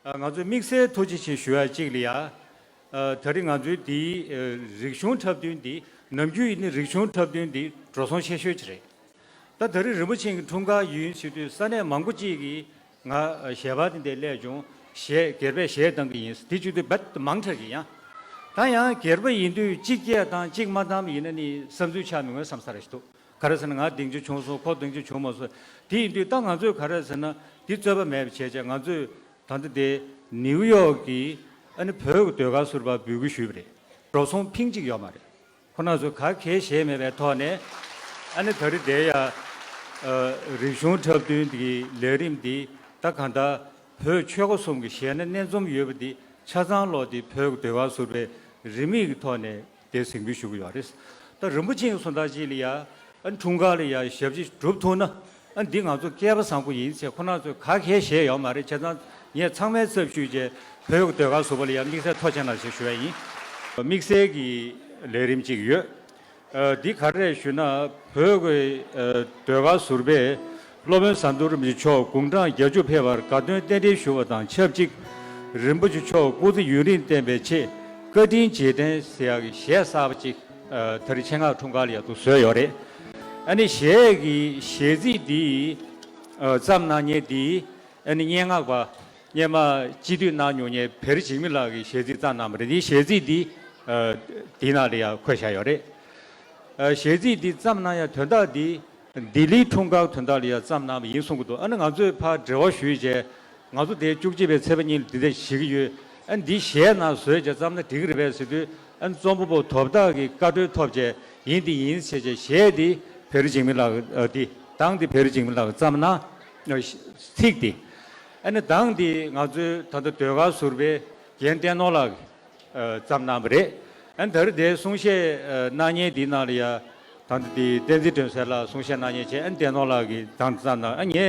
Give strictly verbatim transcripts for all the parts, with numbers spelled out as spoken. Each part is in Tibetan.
ཨ། ང་ཚོས་དམིགས་བསལ་ཐུགས་རྗེ་ཆེ་ཞུ་ཡ་གཅིག་ལ་ཡ། ཨ། ད་རེས་ང་ཚོའི་འདིའི་ཨ་རིག་གཞུང་འཁྲབ་སྟོན་འདི་ནམ་རྒྱུན་ཡིན་ན་རིག་གཞུང་འཁྲབ་སྟོན་འདི་འགྲོ་སོང་ཆེ་ཤོས་ཅིག་རེད། ད་ད་རེས་རིན་པོ་ཆེ་གི་འཁྲུངས་སྐར་ཡིན་ཟེར་དུས་ས་གནས་མང་པོ་ཅིག་གིས་ང་ཞལ་པར་དེ་འདྲ་སླེབས་བྱུང་། གཞས་སྒེར་པས་གཞས་བཏང་གི་ཡིན། དེ་བྱེད་དུས་རྦད་དེ་མང་དྲགས་ཀྱི་ཡང་། ད་ཡང་སྒེར་པ་ཡིན་དུས་གཅིག་སྐྱེས་དང་གཅིག་མ་བཏང་བ་ཡིན་ན་ནི་བསམ་ཚུལ་ཆགས་མི་འོས་བསམ་ས་རེ་ཞིག་འདུག། ག་རེ་ཟེར་ན་ང་སྡིངས་ཆ་བྱུང་སོང་། ཁོ་སྡིངས་ཆ་བྱུང་མ་སོང་། དེ་ཡིན་དུས་ད་ང་ཚོས་ག་རེ་ཟེར་ན་འདི་རྩོད་པ་མེད་པ་བྱས་བྱས། ང་ཚོས་ད་ལྟ་དེ་ནིའུ་ཡོག་གི་ཨ་ནི་བོད་ཀྱི་ཟློས་གར་ཟུར་པར་འབོད་སྐུལ་ཞུས་པ་རེད། འགྲོ་སོང་ཕིང་གཅིག་ཡོད་མ་རེད། ཁོ་རང་ཚོས་ག་གེ་བཞེས་མེད་པའི་ཐོག་ནས་ཨ་ནི་ད་རེས་དེ་ཡ་ཨ་རིག་གཞུང་འཁྲབ་སྟོན་གྱི་ལས་རིམ་འདི་ད་གང་ལྟར་བོད་ཆོལ་ཁ་གསུམ་གྱི་གཞས་སྣ་སྣ་འཛོམས་ཡོད་པ་འདི་ཆ་ཚང་ལོག་དེ་བོད་ཀྱི་ཟློས་གར་ཟུར་པའི་རིན་མེད་ཀྱི་ཐོག་ནས་དེ་གཟིགས་འབུལ་ཞུ་གི་ཡོད་རེད། ད་རིན་པོ་ཆེ་གི་གསུང་སྟངས་ཅིག་ལ་ཡ། ཨ་ནི་འཁྲུངས་སྐར་ལ་ཡ་ཞབས་ཕྱི་སྒྲུབ་ཐུབ་ན། ཨ་ནི་འདི་ང་ཚོ་སྐལ་པ་བཟང་པོ་ཡིན་ཟེར། ཁོ་རང་ཚོས་ག་གེ་བཞེས་ཡོད་མ་རེད། བྱས་ཙང་ངས་ཚང་མའི་ཚབ་ཞུས་བྱས་བོད་ཀྱི་ཟློས་གར་ཟུར་པ་ལ་ཡ་དམིགས་བསལ་ཐུགས་རྗེ་གནང་ཞེས་ཞུ་བ་ཡིན། དམིགས་བསལ་གྱི་ལས་རིམ་ཅིག་ཡོད། ཨ། འདི་ག་རེ་རེད་ཞུ་ན། བོད་ཀྱི་ཨ་ཟློས་གར་ཟུར་པས་སློབ་དཔོན་ཟམ་གདོང་རིན་པོ་ཆེ་མཆོག་དགུང་གྲངས་བརྒྱད་ཅུ་ཕེབས་པར་དགའ་སྟོན་རྟེན་འབྲེལ་ཞུ་བ་དང་ཆབས་ཅིག། རིན་པོ་ཆེ་མཆོག་སྐུ་ཚེ་ཡུན་རིང་བརྟན་པའི་ཆེད་བཀའ་དྲིན་རྗེས་དྲན་ཟེར་ཡག་གི་གཞས་གསར་པ་ཅིག། ཨ། ད་རེས་ཆེད་མངགས་འཁྲུངས་སྐར་ལ་ཡ་འདུག་བཟོས་ཡོད་རེད། ཨ་ནི་གཞས་ཀྱི་གཞས་ཚིག་འདི་ཨ་བརྩམས་གནང་མཁན་འདི་ཨ་ནི་སྙན་ངག་པ་སྙེ་མ་སྤྱི་འཐུས་གནང་མྱོང་མཁན་བེ་རི་འཇིགས་མེད་ལགས་ཀྱིས་གཞས་ཚིག་བརྩམས་གནང་བ་རེད། འདིའི་གཞས་ཚིག་འདི་ཨ་འདིའི་ནང་ལ་ཡང་འཁོད་བཞག་ཡོད་རེད། ཨ། གཞས་ཚིག་འདི་བརྩམས་གནང་ཡ་དོན་དག་འདི་ལྡི་ལིའི་འཁྲུངས་སྐར་དོན་དག་ལ་ཡང་བརྩམས་གནང་བ་ཡིན་གསུང་གི་འདུག། ཨ་ནི་ང་ཚོས་ཕར་འབྲེལ་བ་ཞུས་བྱས། ང་ཚོ་དེ་བཅུ་གཅིག་པའི་ཚེས་པ་གཉིས་ལ་འདི་འདྲ་བྱེད་ཀྱི་ཡོད། ཨ་ནི་འདི་གཞས་ནང་བཟོས་བྱས་བརྩམས་ན་འགྲིག་གི་རེད་པས་ཟེར་དུས། ཨ་ནི་རྩོམ་པ་པོ་དོ་བདག་གི་བཀའ་འཁྲོལ་ཐོབ་བྱས་ཡིན་འདི་ཡིན་ཟེར་བྱས། གཞས་འདི་བེ་རི་འཇིགས་མེད་ལགས། ཨ། འདི་གདངས་འདི་བེ་རི་འཇིགས་མེད་ལགས་བརྩམས་གནང་། ཨ། ཚིག་འདི། ཨ་ནི་གདངས་འདི་ང་ཚོའི་ད་ལྟ་ཟློས་གར་ཟུར་པའི་རྒན་བསྟན་ནོར་ལགས་ཀྱིས་ཨ་བརྩམས་གནང་བ་རེད། ཨ་ནི་ད་རེས་དེའི་གསུང་བཤད་ཨ་གནང་མཁན་དེའི་ནང་ལ་ཡ། ད་ལྟ་དེ་བསྟན་འཛིན་སྒྲོན་གསལ་ལགས་གསུང་བཤད་གནང་མཁན་བྱས། ཨ་ནི་བསྟན་ནོར་ལགས་ཀྱིས་གདངས་བརྩམས་གནང་། ཨ་ངས་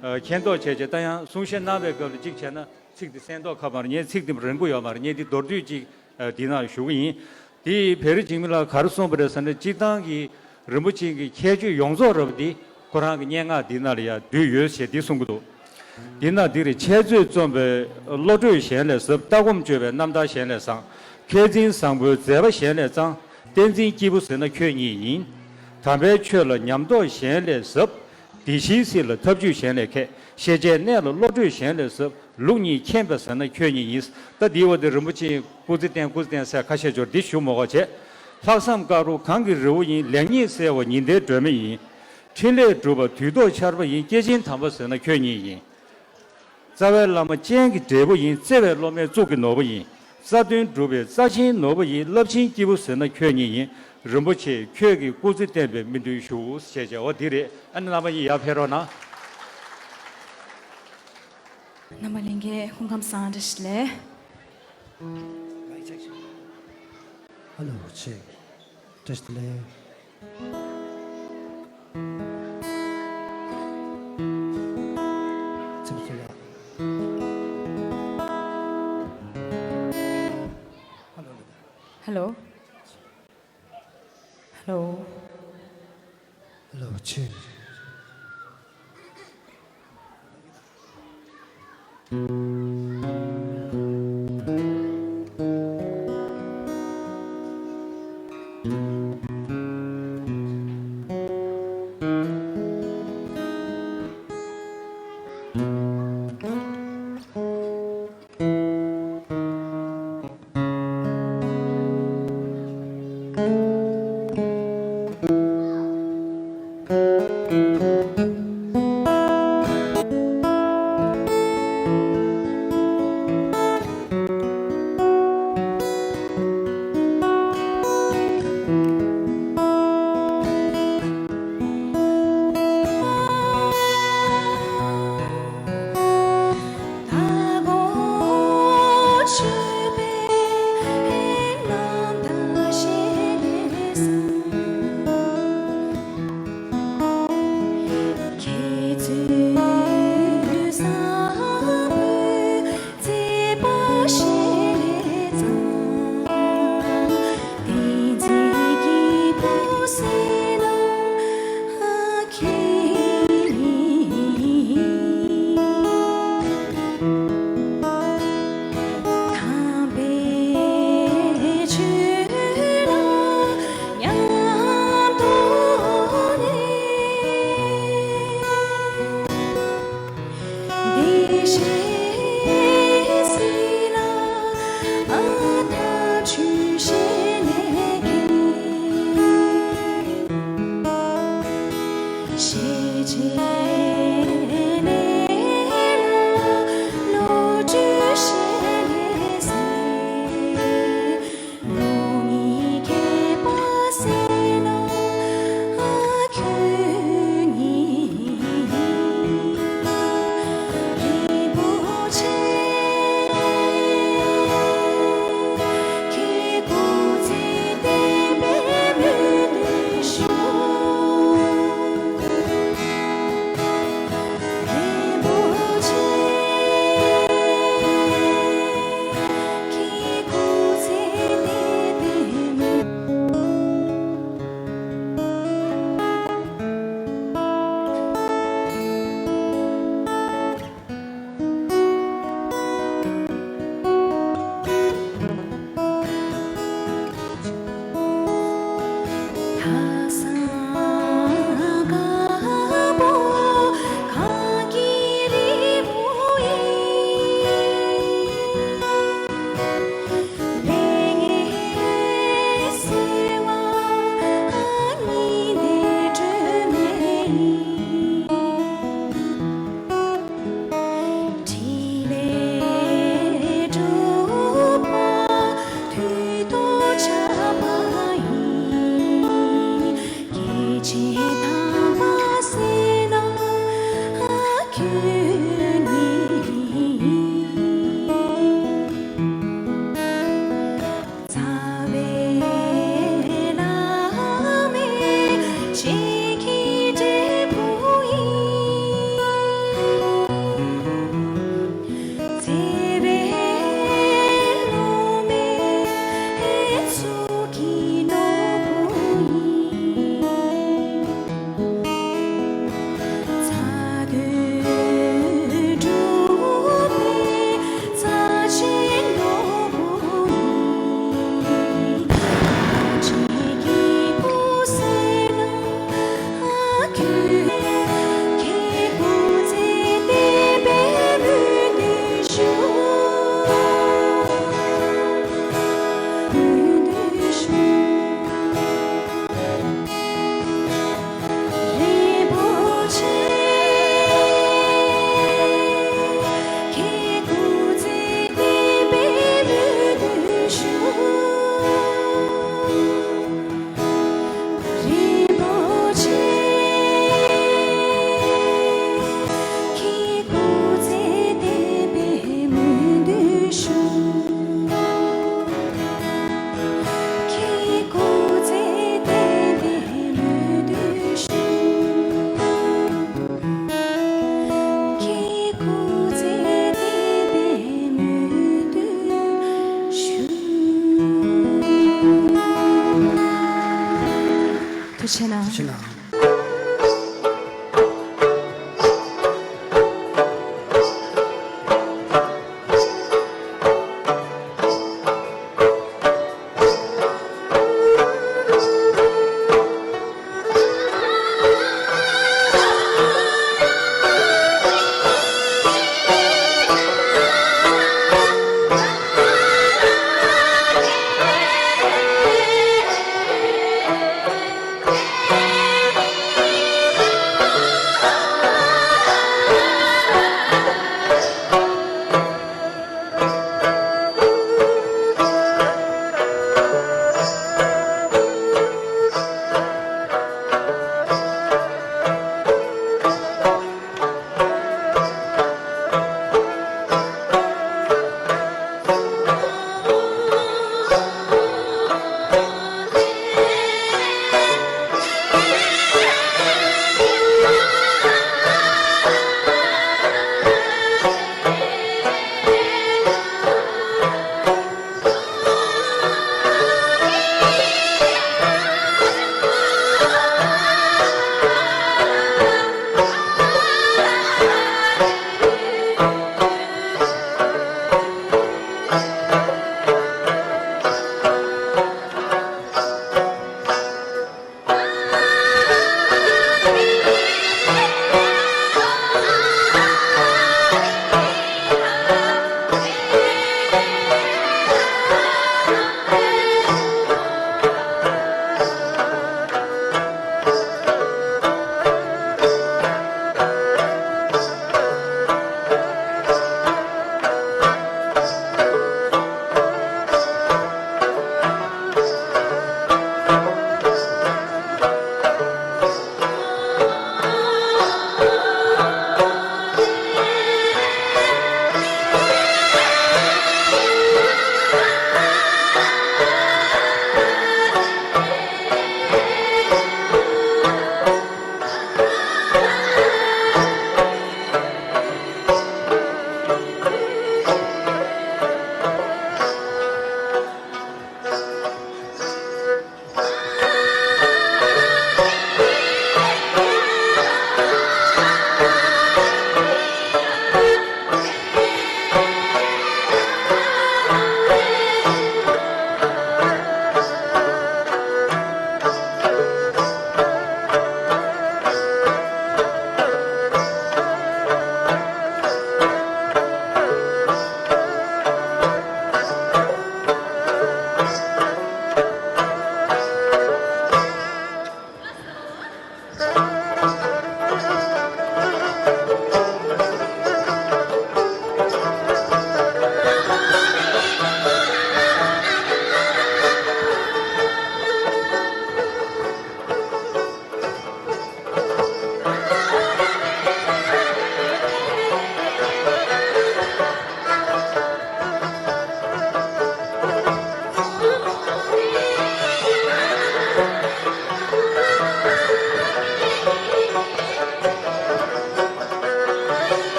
ཨ་མཁྱེན་རྟོགས་བྱས་བྱས། ད་ཡང་གསུང་བཤད་གནང་བའི་སྐབས་ལ་གཅིག་བྱས་ན་ཚིག་དེ་གསན་མདོག་ཁ་པོ་མ་རེད། ངས་ཚིག་དེ་རིང་པོ་ཡོད་མ་རེད། ངས་འདི་མདོར་བསྡུས་གཅིག་ཨ་དེའི་ནང་ཞུ་གི་ཡིན། དེ་བེ་རི་འཇིགས་མེད་ལགས་ག་རེ་གསུངས་པ་རེད་ཟེར་ན། སྤྱིར་བཏང་གི་རིན་པོ་ཆེ་གི་ཁྱད་ཆོས་ཡོངས་རྫོགས་རབ་འདི་ཁོ་རང་གི་སྙན་ངག་འདི་ནང་ལ་ཡང་འདུས་ཡོད་ཞེས་འདི་གསུང་གི་འདུག། འདི་ན་འདི་རེད། འཆད་རྩོད་རྩོམ་པའི་བློ་གྲོས་གཞན་ལས་ཟབ། ལྟ་སྒོམ་སྤྱོད་པའི་རྣམ་ཐར་གཞན་ལས་བཟང་། མཁས་འཛིན་བཟང་པོའི་མཛད་པ་གཞན་ལས་གཙང་། བསྟན་འཛིན་སྐྱེས་བུ་ཟེར་ན་ཁྱོད་ཉིད་ཡིན། དམ་པའི་ཆོས་ལ་ཉམས་རྟོགས་གཞན་ལས་ཟབ། བདེ་གཤེགས་སྲིད་ལ་ཐབས་ཇུས་གཞན་ལས་མཁས། ཤེས་བྱའི་གནས་ལ་བློ་གྲོས་གཞན་ལས་ཟབ། ལུགས་གཉིས་མཁྱེན་པ་ཟེར་ན་ཁྱོད་ཉིད་ཡིན། ད་འདིའི་འོག་དེ་རིན་པོ་ཆེ་སྐུ་ཚེ་བརྟན་སྐུ་ཚེ་བརྟན་ཟེར་ཁ་ཤས་ཅིག་འདི་ཞུ་མ་དགོས་བྱས། ལྷག་བསམ་དཀར་པོ་གངས་ཀྱི་རི་བོ་ཡིན། ལེགས་ཉེས་གསལ་བ་ཉི་ཟླའི་སྒྲོན་མེ་ཡིན། འཕྲིན་ལས་སྒྲུབ་པ་དུས་ཐོག་ཆར་པ་ཡིན། སྐྱེས་ཆེན་དམ་པ་ཟེར་ན་ཁྱོད་ཉིད་ཡིན། རྩ་བའི་བླ་མ་སྤྱན་གྱི་འབྲས་བུ་ཡིན། བརྩེ་བའི་སློབ་མའི་གཙུག་གི་ནོར་བུ་ཡིན། རྩ་དོན་སྒྲུབ་པའི་རྩ་ཆེན་ནོར་བུ་ཡིན། རླབས་ཆེན་སྐྱེས་བུ་ཟེར་ན་ཁྱོད་ཉིད་ཡིན། རིན་པོ་ཆེ་ཁྱོད་ཀྱི་སྐུ་ཚེ་བརྟན་པའི་སྨོན་འདུན་ཞུ་ཞེས་བྱ་བ་འདི་རེད། ཨ་ནི་རྣམ་པ་གཉིས་ཡར་ཕེབས་རོགས་གནང་། རྣམ་པ་ལྷན་རྒྱས་སྐུ་ཁམས་བཟང་། བཀྲ་ཤིས་བདེ་ལེགས། ཧ་ལོ་ཆེ། བཀྲ་ཤིས་བདེ་ལེགས། ཚིག་ཚོད་ཡག། ཧ་ལོ། ཧ་ལོ། ཧ་ལོ། ཧ་ལོ་ཆེ།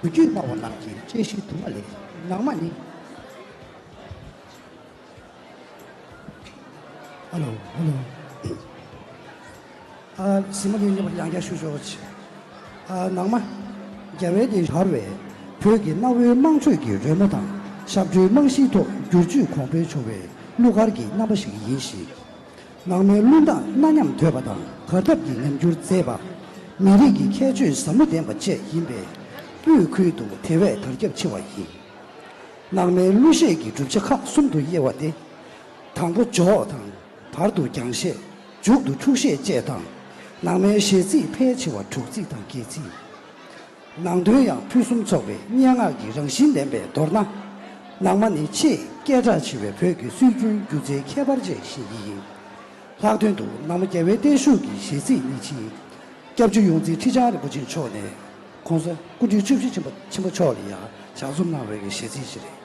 ལོ་རྒྱུས་སྨྲ་བ་རྣམས་ཀྱི་བཅད་ཤེས་དུ་མ་ལས། ནང་མ་ནི། ཨ་ལོ། ཨ་ལོ། ཨ། གཟིགས་མོ་ལྷན་རྒྱས་ཡང་བསྐྱར་ཞུ་ཆོག་ཅིག་ཨ། ནང་མ། རྒྱལ་བའི་སྡེ་བར་བའི་བོད་ཀྱི་གནའ་བོའི་དམངས་ཁྲོད་ཀྱི་རོལ་མོ་དང་ཞབས་བྲོའི་རྨང་གཞིའི་ཐོག་བསྒྱུར་བཅོས་གོང་འཕེལ་བྱུང་བའི་གླུ་གར་གྱི་རྣམ་པ་ཞིག་ཡིན་ཞིང་། ནང་མའི་གླུ་འདང་གནའ་ཉམས་དོད་པ་དང་གར་ཐབས་ཀྱི་ཉམས་འགྱུར་མཛེས་པ། མི་རིགས་ཀྱི་ཁྱད་ཆོས་ཟབ་མོ་ལྡན་པ་བཅས་ཡིན་པས། དབུས་ཁུལ་དུ་དེ་བས་དར་ཁྱབ་ཆེ་བ་ཡིན། ནང་མའི་གླུ་གཞས་ཀྱི་གྲུབ་ཆ་ཁག་གསུམ་དུ་དབྱེ་བ་སྟེ། དང་པོ་འཇོག་དང་། བར་དུ་རྒྱང་གཞས། མཇུག་ཏུ་འཁྲུག་གཞས་བཅས་དང་། ནང་མའི་གཞས་ཚིག་ཕལ་ཆེ་བ་དྲུག་ཚིག་དང་བརྒྱད་ཚིག་ནང་དོན་ཡང་ཕུན་སུམ་ཚོགས་པའི་སྙན་ངག་གི་རང་བཞིན་ལྡན་པས། མདོར་ན། ནང་མ་ནི་ཆེས་སྐད་གྲགས་ཆེ་བའི་བོད་ཀྱི་སྲོལ་རྒྱུན་སྒྱུ་རྩལ་ཁྱད་པར་ཅན་ཞིག་ཡིན། ལྷག་དོན་དུ་ནང་མ་རྒྱལ་བའི་བརྟན་བཞུགས་ཀྱི་གཞས་ཚིག་ནི་ཕྱིན། སྐྱབས་རྗེ་ཡོངས་འཛིན་ཁྲི་བྱང་རིན་པོ་ཆེ་མཆོག་ནས་གོང་ས་སྐུ་ཕྲེང་བཅུ་བཞི་ཆེན་པོ་ཆེན་པོ་མཆོག་ལ་ཡང་ལྗགས་རྩོམ་གནང་བའི་གི་གཞས་ཚིག་ཅིག་རེད།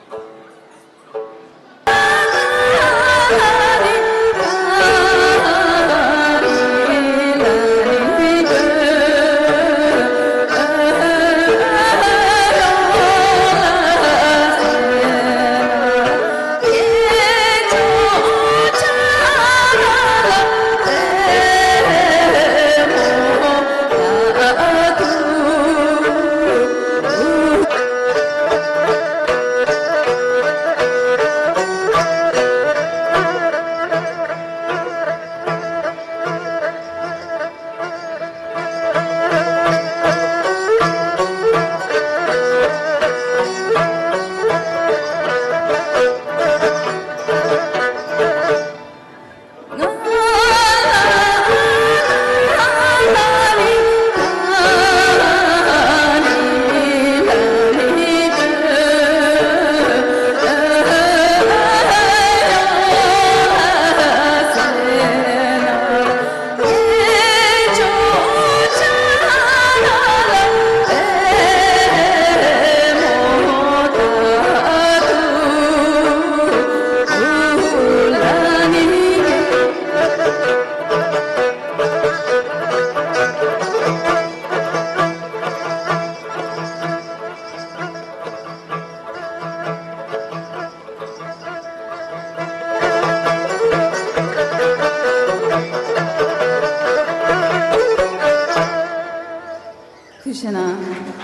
ཐུགས་རྗེ་གནང་།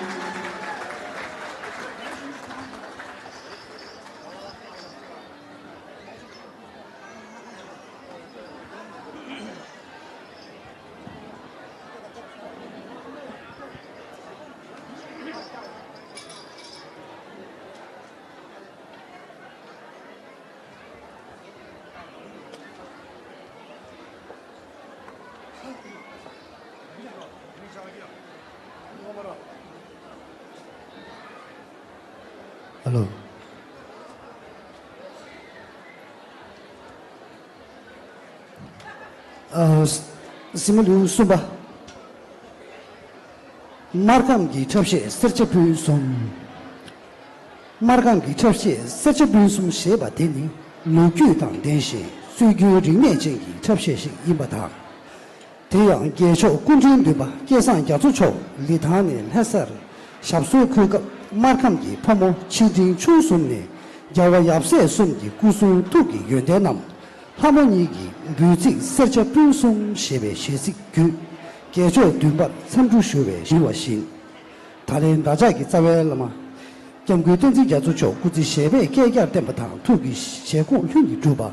ཨ་ལོ། ཨ། གཟིགས་མོ་ལེའུ་གསུམ་པ། སྨར་ཁམས་ཀྱི་འཁྲབ་གཞས་སེར་སྐྱ་ཕུན་སུམ། སྨར་ཁམས་ཀྱི་འཁྲབ་གཞས་སེར་སྐྱ་ཕུན་སུམ་ཞེས་པ་དེ་ནི་ལོ་རྒྱུས་དང་ལྡན་ཞིང་སྲོལ་རྒྱུན་རིག་གནས་ཅན་གྱི་འཁྲབ་གཞས་ཤིག་ཡིན་པ་དང་། དེ་ཡང་རྒྱལ་མཆོག་སྐུ་ཕྲེང་བདུན་པ་སྐལ་བཟང་རྒྱ་མཚོ་མཆོག་ལི་ཐང་ནས་ལྷ་སར་ཞབས་སོར་འཁོད་སྐབས། སྨར་ཁམས་ཀྱི་ཕོ་མོ་ཆེ་འབྲིང་ཆུང་གསུམ་ནས་རྒྱལ་བ་ཡབ་སྲས་གསུམ་གྱི་སྐུ་གསུང་ཐུགས་ཀྱི་ཡོན་ཏན་རྣམས། ལྷ་མོ་གཉིས་ཀྱི་འབོད་ཚིག་སེར་སྐྱ་ཕུན་སུམ་ཞེས་པའི་གཞས་ཚིག་བརྒྱུད། རྒྱལ་མཆོག་བདུན་པར་འཚམས་འདྲི་ཞུ་བའི་ཞུ་བ་བཞིན། ད་ལན་བདག་ཅག་གི་རྩ་བའི་བླ་མ། སྐྱབས་མགོན་བསྟན་འཛིན་རྒྱ་མཚོ་མཆོག་སྐུ་ཚེ་ཞབས་པད་བསྐལ་བརྒྱར་བརྟན་པ་དང་། ཐུགས་ཀྱི་བཞེད་དགོངས་ལྷུན་གྱིས་གྲུབ་པ།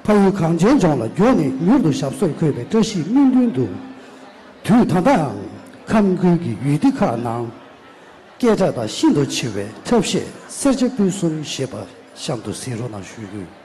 ཕ་ཡུལ་གངས་ཅན་ལྗོངས་ལ་བྱོན་ནས་མྱུར་དུ་ཞབས་སོར་འཁོད་པའི་བཀྲ་ཤིས་སྨོན་འདུན་དུ། དུས་ད་ལྟའང་ཁམས་ཁུལ་གྱི་ཡུལ་སྡེ་ཁག་ནང་སྐད་གྲགས་དང་ཤིན་ཏུ་ཆེ་བའི་འཁྲབ་གཞས་སེར་སྐྱ་ཕུན་སུམ་ཞེས་པ་གཤམ་དུ་གཟིགས་རོགས་གནང་ཞུ་རྒྱུ།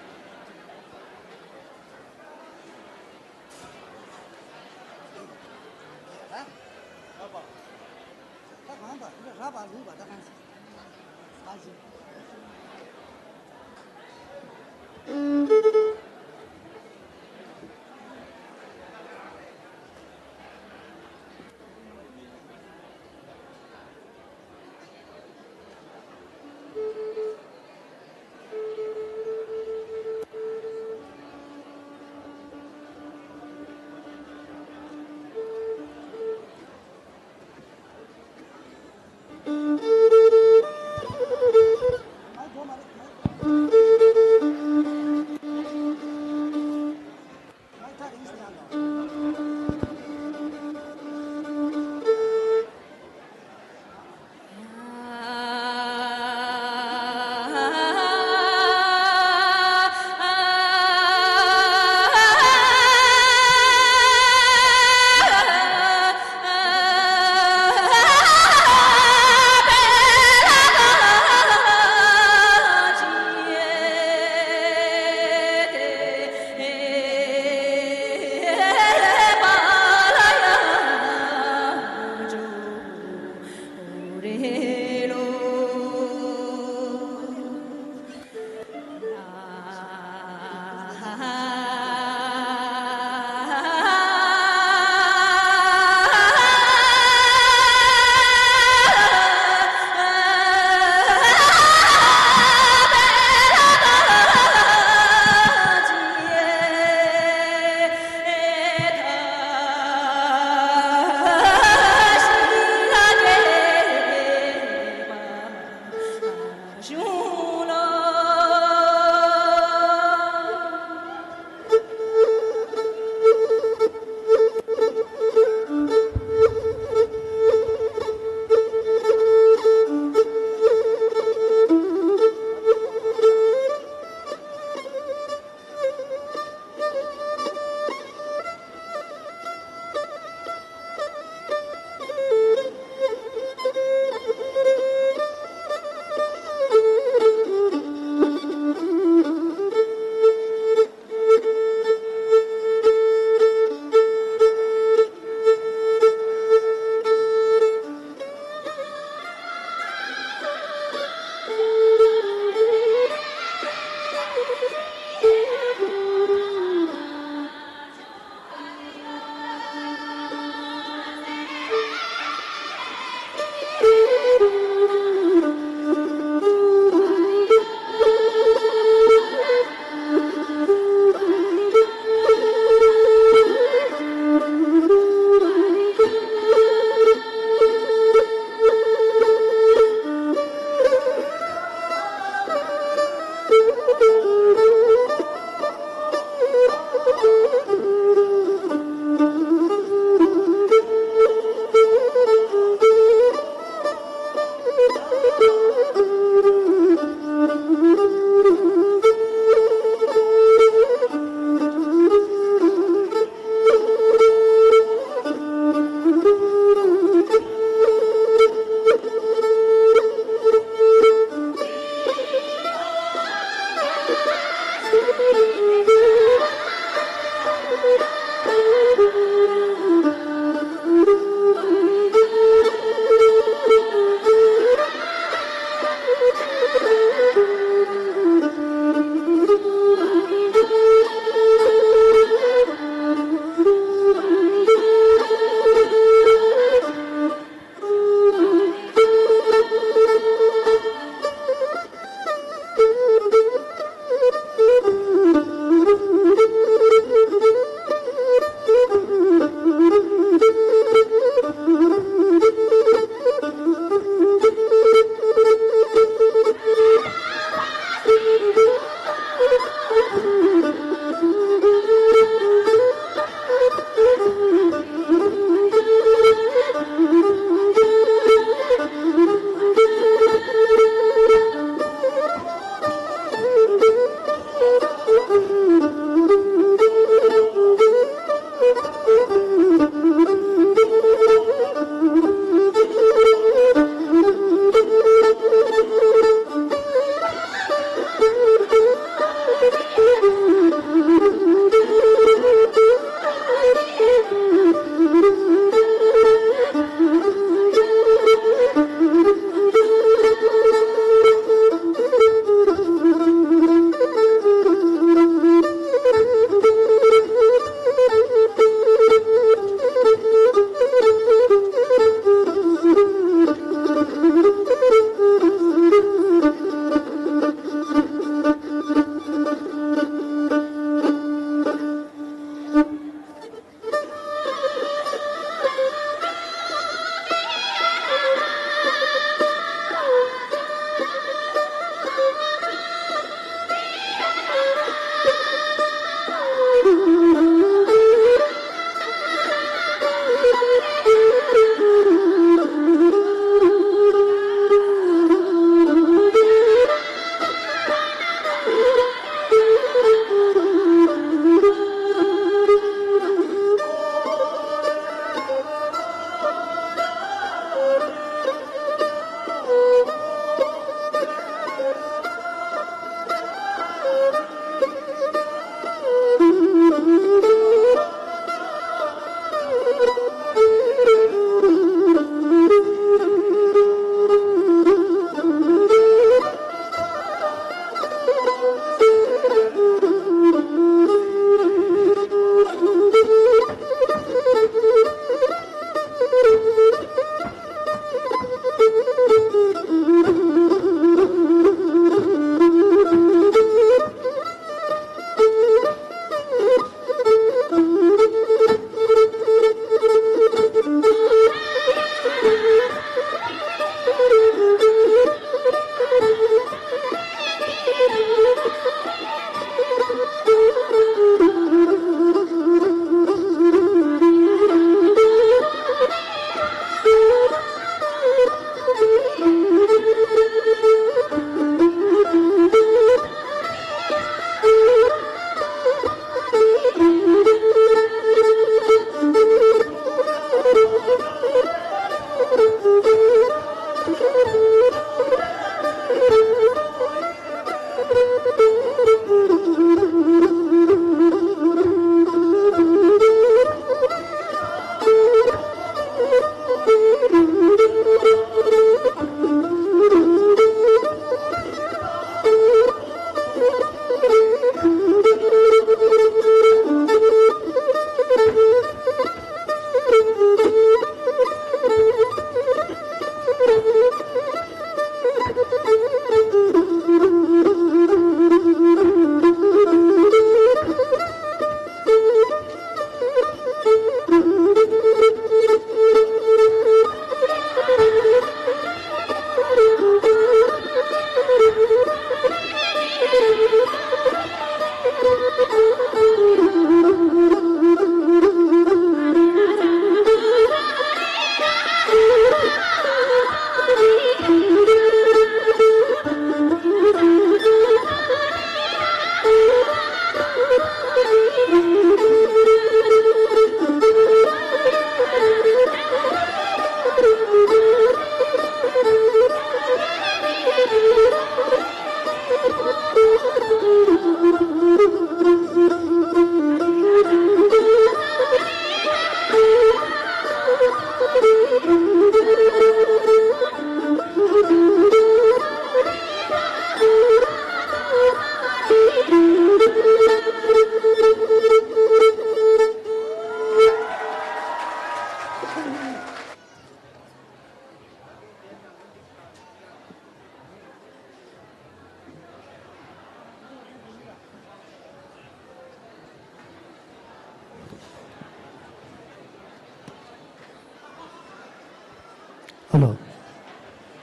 ཧ་ལོ།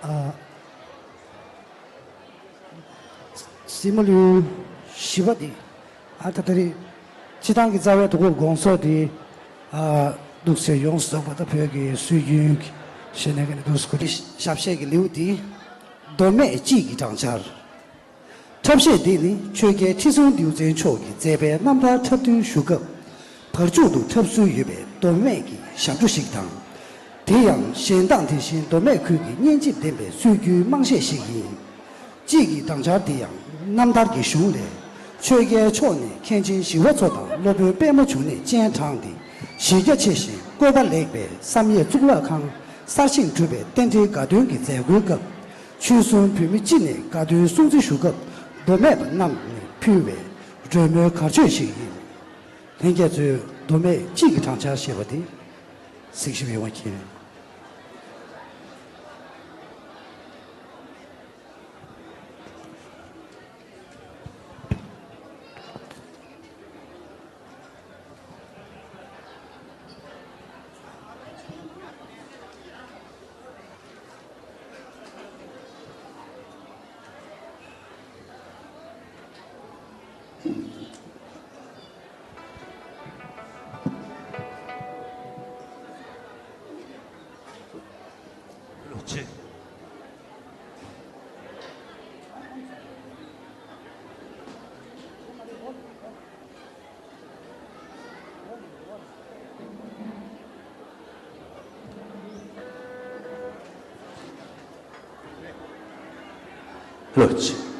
ཨ། སྲིང་མོ་ལུས་བཞི་པ་འདི། ཨ་ད་ད་རེས། སྤྱི་བཏང་གི་རྩ་བའི་དོ་ཁུར་དགོངས་ཟོག་འདི། ཨ། འདུག་སེ་ཡོངས་སུ་རྫོགས་པ་ད་བོད་ཀྱི་སྲོལ་རྒྱུན་གྱི་ཞེས་ནས་ག་ནས་འདུག་སེ་གོ་སྒྲིག་ཞབས་གཞས་ཀྱི་ལེའུ་འདི། མདོ་སྨད་དཔྱིད་ཀྱི་སྦྲང་ཆར། འཁྲབ་གཞས་འདི་ནི་ཆོས་རྒྱལ་ཁྲི་སྲོང་ལྡེའུ་བཙན་མཆོག་གིས་མཛད་པའི་རྣམ་ཐར་འཁྲབ་སྟོན་ཞུ་སྐབས། བར་མཇུག་ཏུ་འཁྲབ་སྲོལ་ཡོད་པའི་མདོ་སྨད་ཀྱི་ཞབས་བྲོ་ཞིག་དང་། དེ་ཡང་གཞན་དང་དེ་བཞིན་མདོ་སྨད་ཁུལ་གྱི་སྙན་འཇེབས་ལྡན་པའི་སྲོལ་རྒྱུན་དམངས་གཞས་ཤིག་ཡིན། དཔྱིད་ཀྱི་སྦྲང་ཆར་འདི་ཡང་རྣམ་ཐར་གྱི་གཞུང་ལས། ཆོས་རྒྱལ་མཆོག་ནས་མཁན་ཆེན་ཞི་བ་འཚོ་དང་སློབ་དཔོན་པདྨ་འབྱུང་གནས་སྤྱན་དྲངས་ཏེ། གཞི་རྒྱ་ཆེ་ཞིང་བཀོད་པ་ལེགས་པའི་བསམ་ཡས་གཙུག་ལག་ཁང་གསར་བཞེངས་གྲུབ་པའི་རྟེན་འབྲེལ་དགའ་སྟོན་གྱི་མཛད་སྒོའི་སྐབས། ཆོལ་གསུམ་བོད་མི་སྤྱི་ནས་དགའ་སྟོན་སྲུང་བརྩི་ཞུ་སྐབས། མདོ་སྨད་པ་རྣམས་ནས་ཕུལ་བའི་རོལ་མོའི་གར་མཆོད་ཞིག་ཡིན། ལྷན་རྒྱས་ཚོས་མདོ་སྨད་དཔྱིད་ཀྱི་སྦྲང་ཆར་ཞེས་པ་དེ་གཟིགས་ཞིབ་ཡོང་བ་མཁྱེན། ལོ་ཆེ།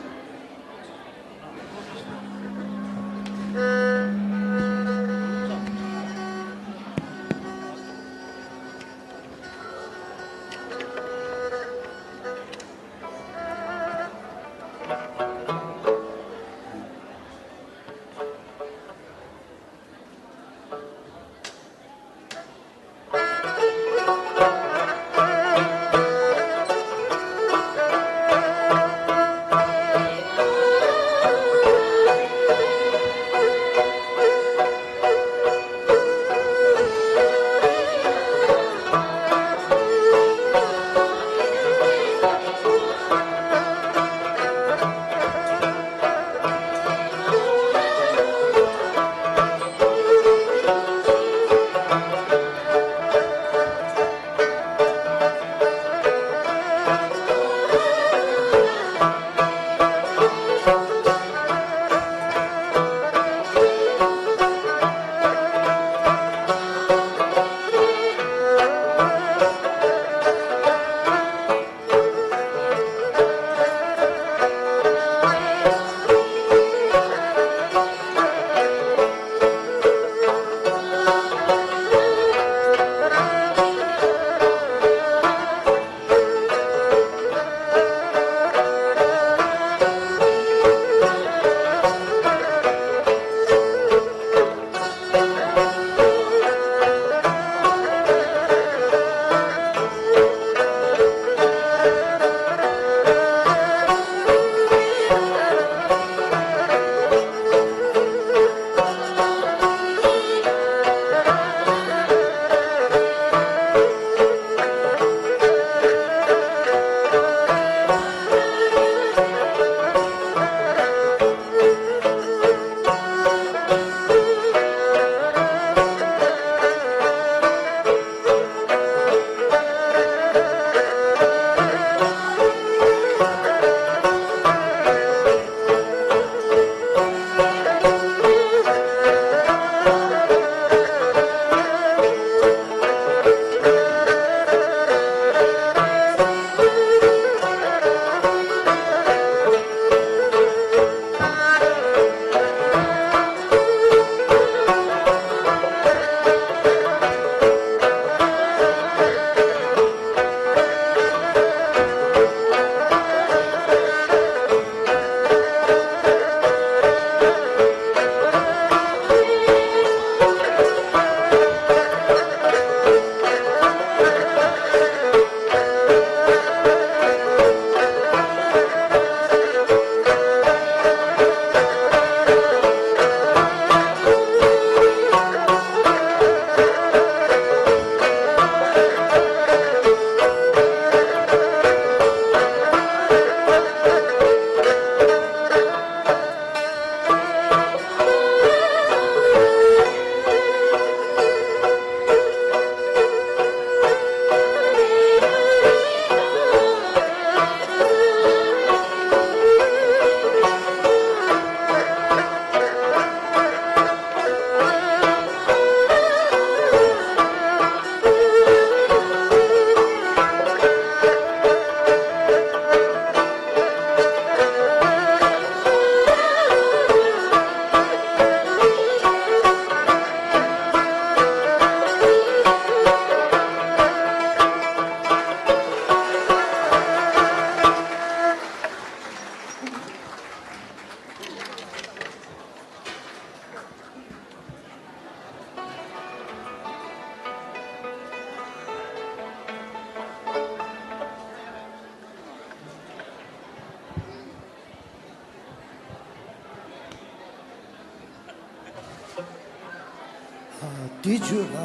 དེའི་མཇུག་ལ་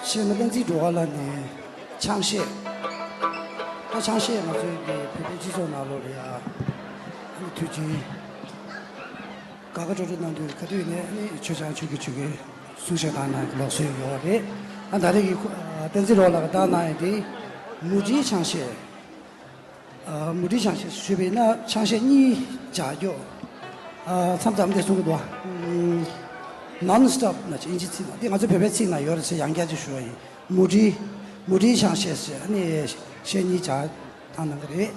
གཞས་མ་བསྟན་འཛིན་སྒྲོལ་དཀར་ལགས་ནས་ཆང་གཞས། ད་ཆང་གཞས་ང་ཚོའི་གི་བོད་པའི་སྤྱི་ཚོགས་ནང་ལོགས་ལ་ཡ་ཨ་ནི་དུས་རྒྱུན་དགའ་དགའ་སྤྲོ་སྤྲོ་གནང་དུས་ག་དུས་ནས་ཨ་ནི་མཆོད་ཆང་མཆོད་ཀྱི་མཆོད་ཀྱི་གསུང་བཤད་གནང་གནང་གི་ལུགས་སྲོལ་ཡོད་རེད། ཨ་ད་རེས་ཀྱི་ཁོ་ཨ་བསྟན་འཛིན་སྒྲོལ་དཀར་ལགས་ཀྱིས་གནང་གནང་ཡ་དེ་མུ་འབྲེལ་ཆང་གཞས། ཨ་མུ་འབྲེལ་ཆང་གཞས་ཞུས་པ་ཡིན་ན་ཆང་གཞས་གཉིས་སྦྱར་རྒྱུ། ཨ་མཚམས་མཚམས་འདི་གསུང་གི་འདུག་བ། ནོན་སི་ཊོབ་ན་ཅིག་ཨིན་ཇི་ཚིག་ནང་འདི་ང་ཚོ་བོད་པའི་ཚིག་ནང་ཡོད་རེད་ཟེར་ཡང་བསྐྱར་ཅིག་ཞུ་བ་ཡིན། མུ་འབྲེལ། མུ་འབྲེལ་ཆང་གཞས་ཟེར་ཨ་ནི་གཞས་གཉིས་སྦྱར་བཏང་གནང་གི་རེད།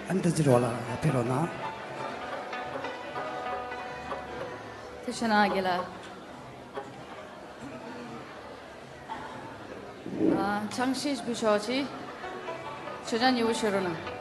ཨ་ནི་བསྟན་འཛིན་སྒྲོལ་དཀར་ལགས་ཕེབས་རོགས་གནང་། ཐུགས་རྗེ་གནང་རྒན་ལགས། ཨ་ཆང་གཞས་འབུལ་ཆོག་ཅིག་མཆོད་ཆང་མཉེས་པོ་མཆོད་རོགས་གནང་།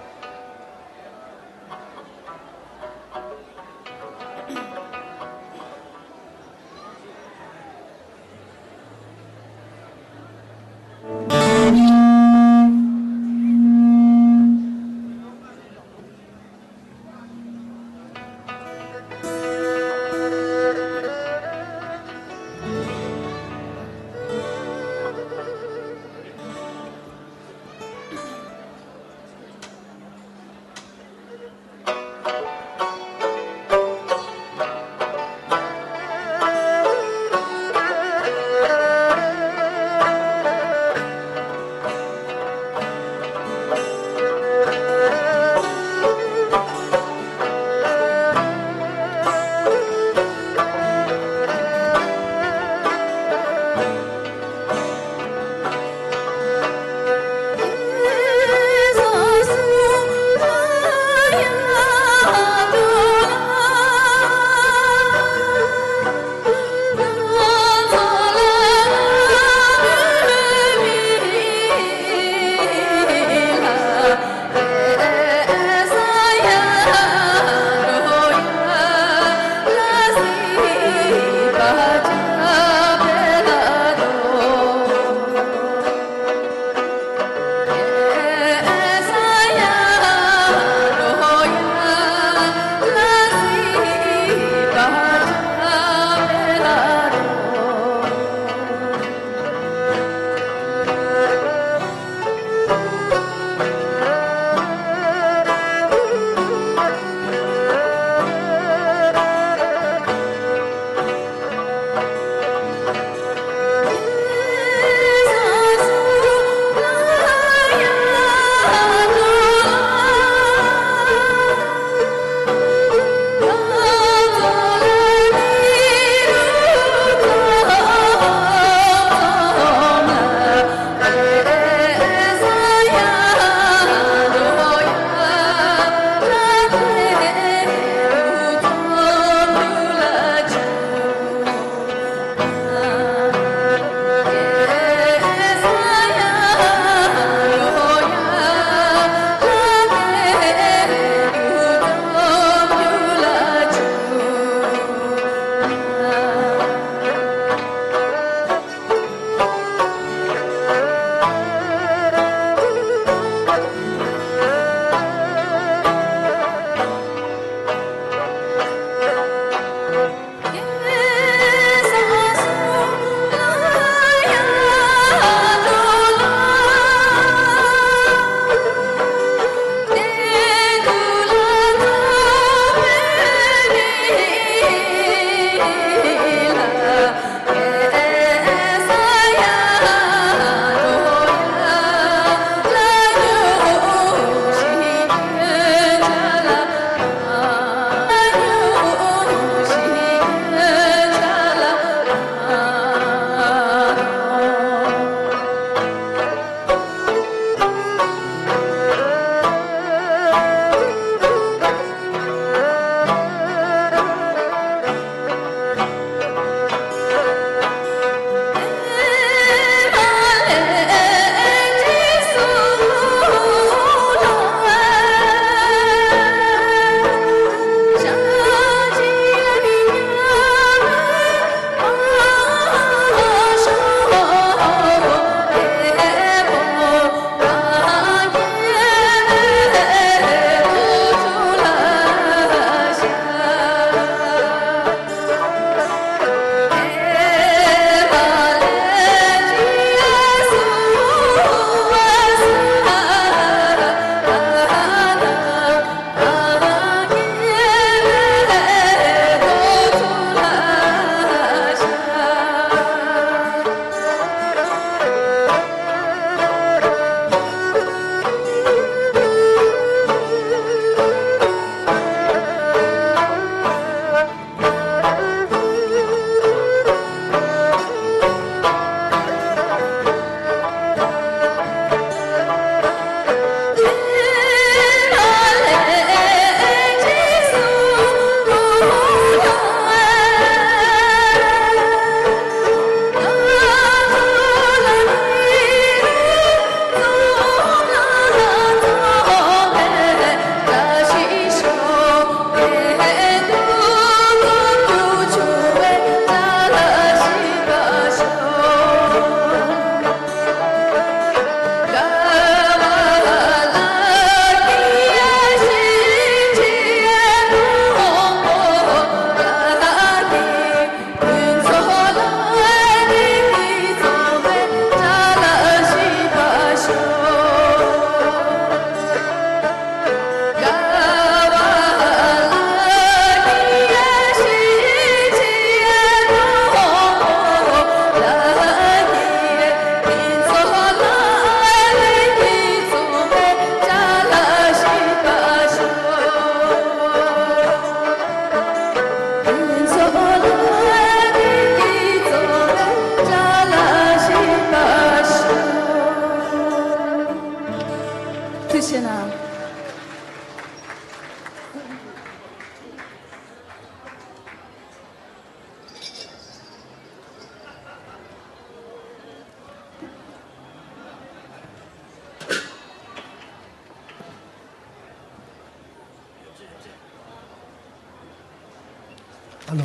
ཧ་ལོ།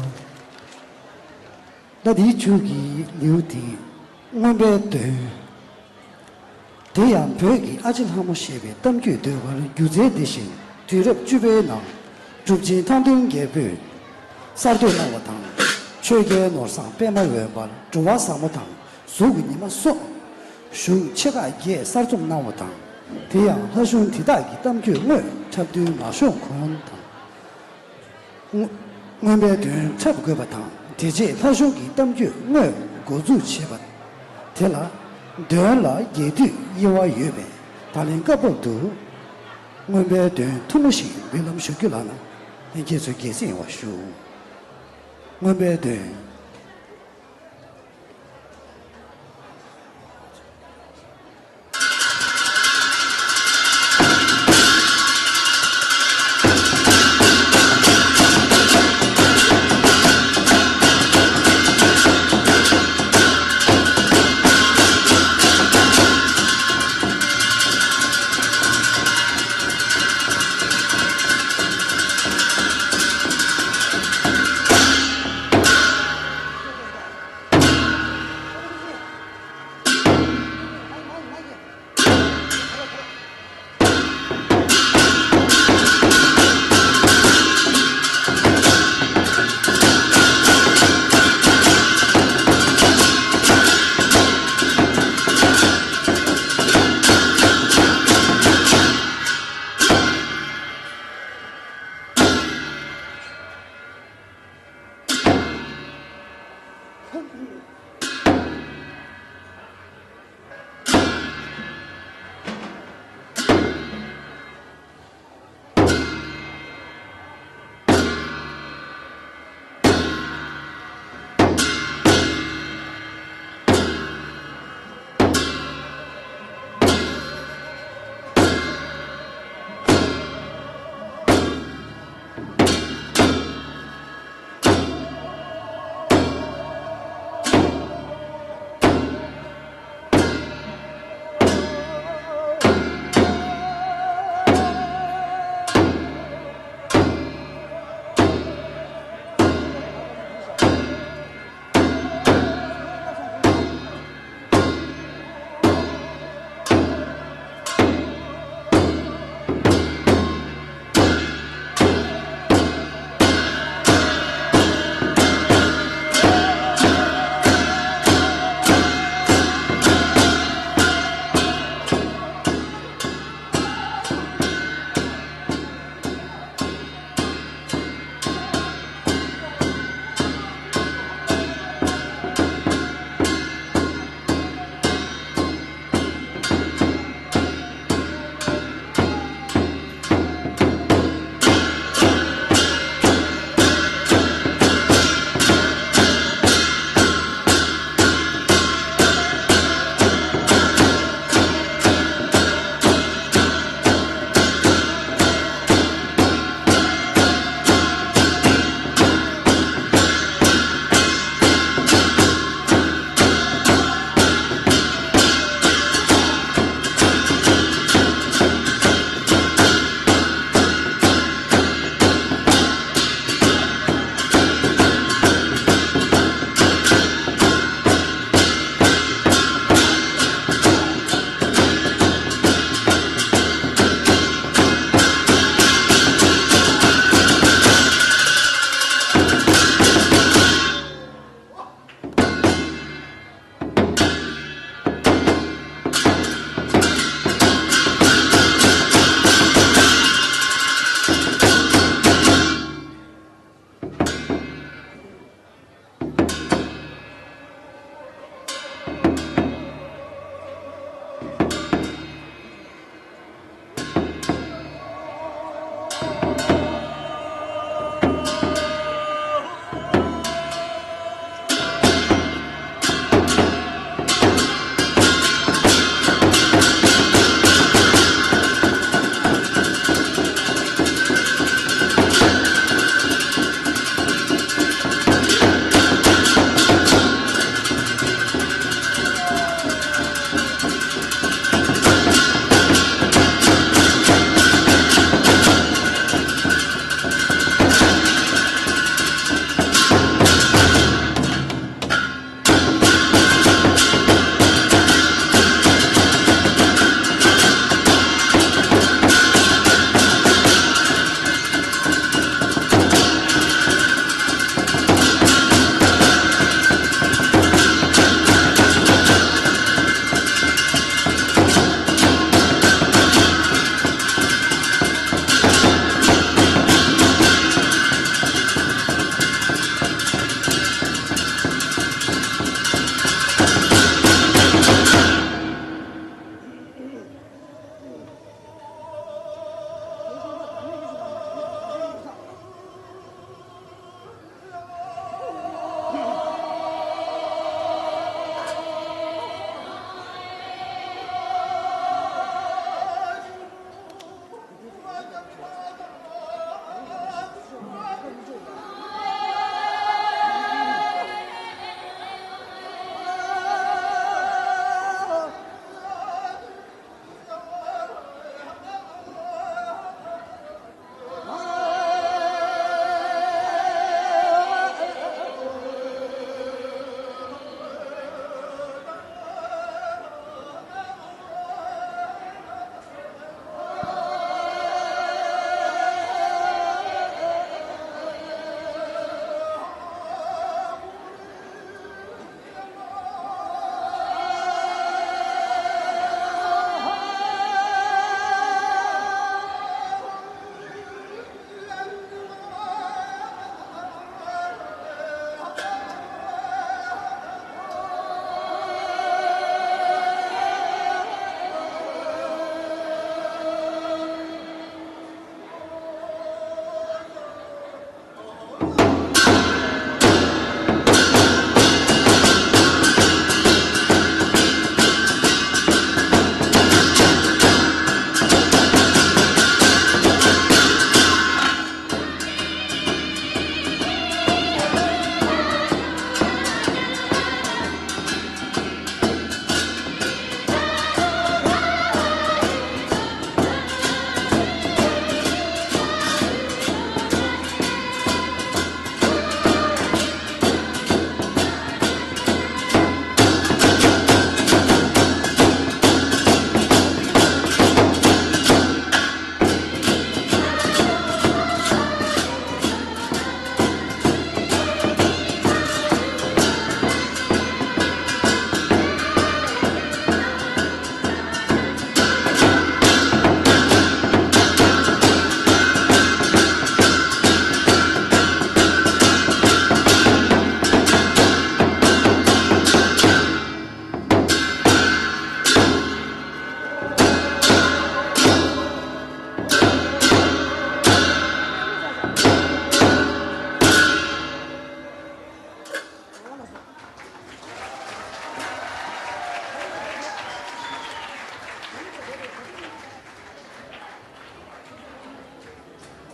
ད་འདིའི་མཇུག་གི་ལེའུ་དེ་མངོན་པའི་དོན། དེ་ཡང་བོད་ཀྱི་ཨ་ལྕེ་ལྷ་མོ་ཞེས་པའི་གཏམ་རྒྱུད་ཟློས་གར་སྒྱུ་རྩལ་འདི་བཞིན་དུས་རབས་བཅུ་པའི་ནང་གྲུབ་ཆེན་ཐང་སྟོན་རྒྱལ་པོས་གསར་གཏོད་གནང་བ་དང་། ཆོས་རྒྱལ་ནོར་བཟང་པདྨ་འོད་འབར་འགྲོ་བ་བཟང་མོ་དང་གཟུགས་ཀྱི་ཉི་མ་སོགས་གཞུང་ཆེ་ཁག་བརྒྱད་གསར་རྩོམ་གནང་བ་དང་། དེ་ཡང་ལྷ་གཞུང་དེ་དག་གི་གཏམ་རྒྱུད་དངོས་འཁྲབ་སྟོན་མ་ཤོང་གོང་དང་། མངོན་པའི་དོན་འཁྲབ་དགོས་པ་དང་། དེ་རྗེས་ལྷ་གཞུང་གི་གཏམ་རྒྱུད་དངོས་འགོ་འཛུགས་བྱེད་པ། དེ་ལ་འདོན་ལ་རྒྱས་བསྡུས་དབྱེ་བ་ཡོད་པས། ད་ལན་སྐབས་བབ་ཏུ་མངོན་པའི་དོན་ཐུང་ངུ་ཞིག་འབུལ་ལམ་ཞུ་རྒྱུ་ལགས་ན། ལྷན་རྒྱས་ཚོས་དགྱེས་གཟིགས་ཡོང་བ་ཞུ། མངོན་པའི་དོན།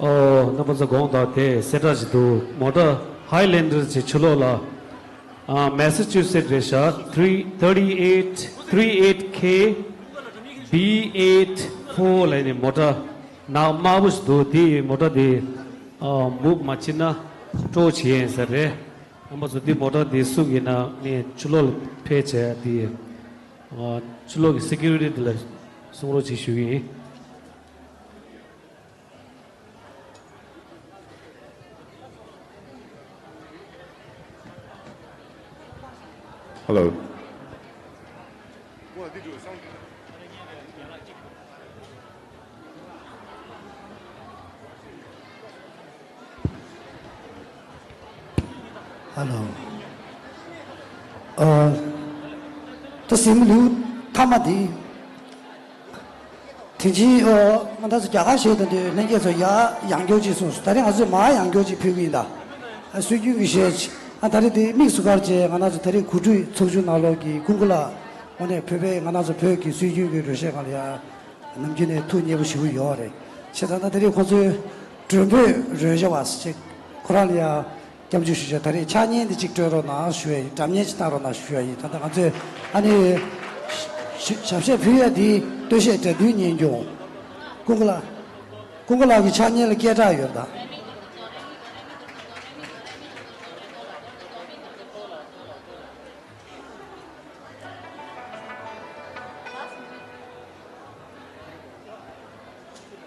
ཨོ། རྣམ་པ་ཚོ་དགོངས་དག་དེ་གསལ་བསྒྲགས་ཅིག་འདུག་མོ་ཊ་Highlander་ཅིག་ཕྱི་ལོགས་ལ། ཨ། Massachusetts་རེད་ཤག three thirty eight three eight K B eight four ལབ་ནས་མོ་ཊ་ནག་དམར་པོ་ཞིག་འདུག་དེ་མོ་ཊ་དེ། ཨ། move་མ་བྱེད་ན་སྤྲོ་བྱེད་ཡིན་ས་རེད། རྣམ་པ་ཚོ་དེ་མོ་ཊ་དེ་སུ་ཡིན་ན་ངས་ཕྱི་ལོགས་ལ་ཕེབས་བྱས་དེ། ཨ། ཕྱི་ལོགས་ཀྱི་security་དེ་ལ་གསུང་རོགས་ཅིག་ཞུ་གི་ཡིན། Hello. Hello. ཨ། ད་གཟིམ་ལེའུ་མཐའ་མ་འདི། དེ་རྗེས། ཨོ། ང་ད་ཚོ་རྒྱ་གར་གཞས་དང་དུས་ལྷན་རྒྱས་ཚོ་ཡར་ཡང་སྐྱར་ཅིག་གསུངས་སོང་། ད་རེས་ང་ཚོས་མར་ཡང་སྐྱར་ཅིག་ཕུལ་གྱི་ཡིན་ད། ཨ། སྲོལ་རྒྱུན་གྱི་གཞས་ཅིག་ཨ། ད་རེས་དེ་དམིགས་སུ་བཀར་བྱས་ང་རང་ཚོ་ད་རེས་གོ་སྒྲིག་ཚོགས་ཆུང་ནང་ལོགས་ཀྱི་ཀུན་དགའ་ལགས། དངོས་གནས་བོད་པའི་ང་རང་ཚོ་བོད་ཀྱི་སྲོལ་རྒྱུན་གྱི་རོལ་གཞས་སྒང་ལ་ཡ་ནམ་རྒྱུན་ནས་ཐུགས་མཉེས་པོ་ཞེ་པོ་ཡོད་རེད། བྱས་ཙང་ད་ད་རེས་ཁོང་ཚོའི་མགྲོན་འབོད་རོལ་གཞས་པ་ཞིག་ཁོ་རང་ལ་ཡ། སྐྱབས་འཇུག་ཞུ་བྱ། ད་རེས་ཕྱག་བརྙན་འདི་གཅིག་སྤྲོད་རོགས་གནང་ཞུ་ཡ་ཡིན། སྒྲ་སྙན་གཅིག་བཏང་རོགས་གནང་ཞུ་ཡ་ཡིན། ད་ལྟ་ང་ཚོས་ཨ་ནི་ཞབས་ཞབས་ཞབས་ཕུལ་ཡ་འདི་སྟོད་གཞས་སྒྲ་འདུལ་ཉན་སྐྱོང་། ཀུན་དགའ་ལགས། ཀུན་དགའ་ལགས་ཀྱི་ཕྱག་བརྙན་ལ་སྐད་གྲགས་ཡོད་ད།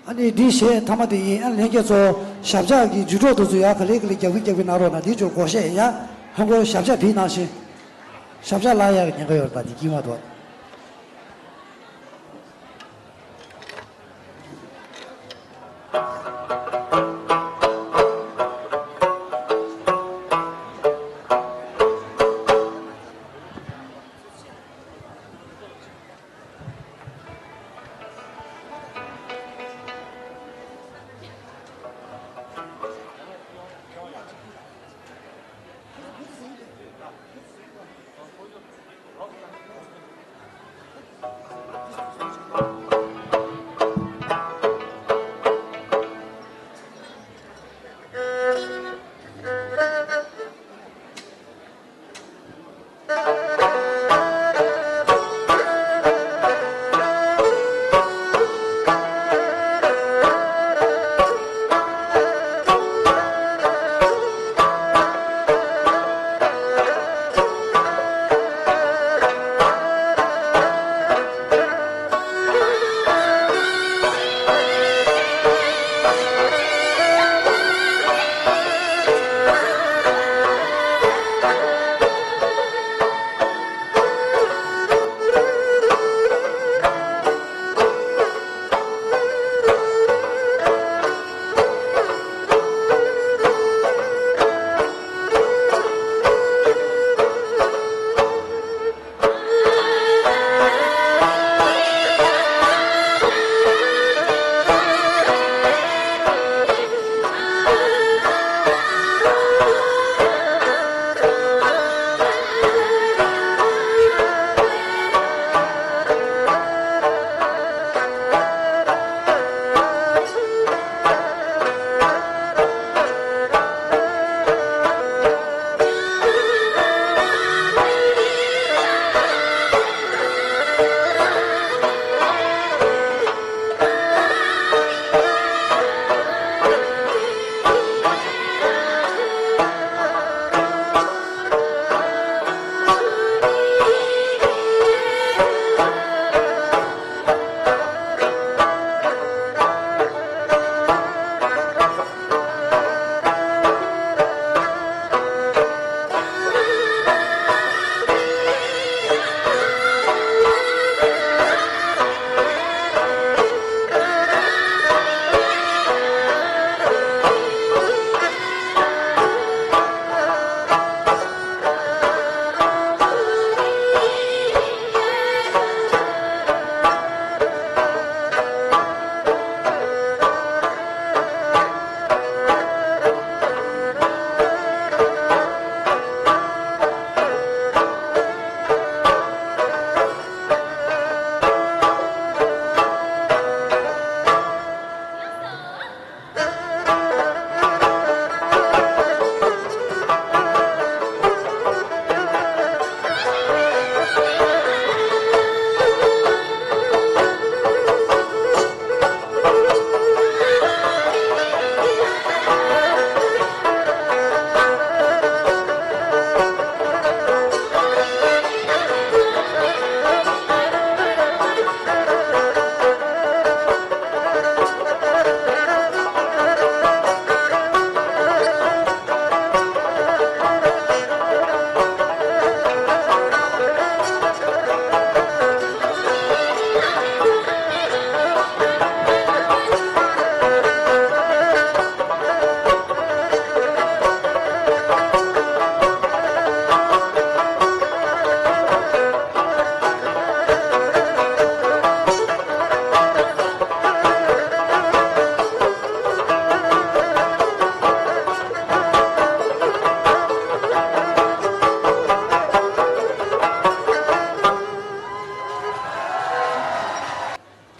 ཨ་ནི་འདི་གཞས་མཐའ་མ་དེ་ཡིན། ཨ། ལྷན་རྒྱས་ཚོ་ཞབས་བཅགས་ཀྱི་འཇུ་གྲོགས་དེ་ཚོ་ཡར་ག་ལེ་ག་ལེ་རྒྱབ་ཀྱི་རྒྱབ་ཀྱི་གནང་རོགས་གནང་། འདི་ཚོ་སྒོར་གཞས་ཡིན་ཡ། ཧང་གོ་ཞབས་བཅགས་བི་ནང་བཞིན། ཞབས་བཅགས་ལ་ཡར་ཉན་ག་ཡོད་རེད་ད། འདི་དཀྱིལ་མ་དོ།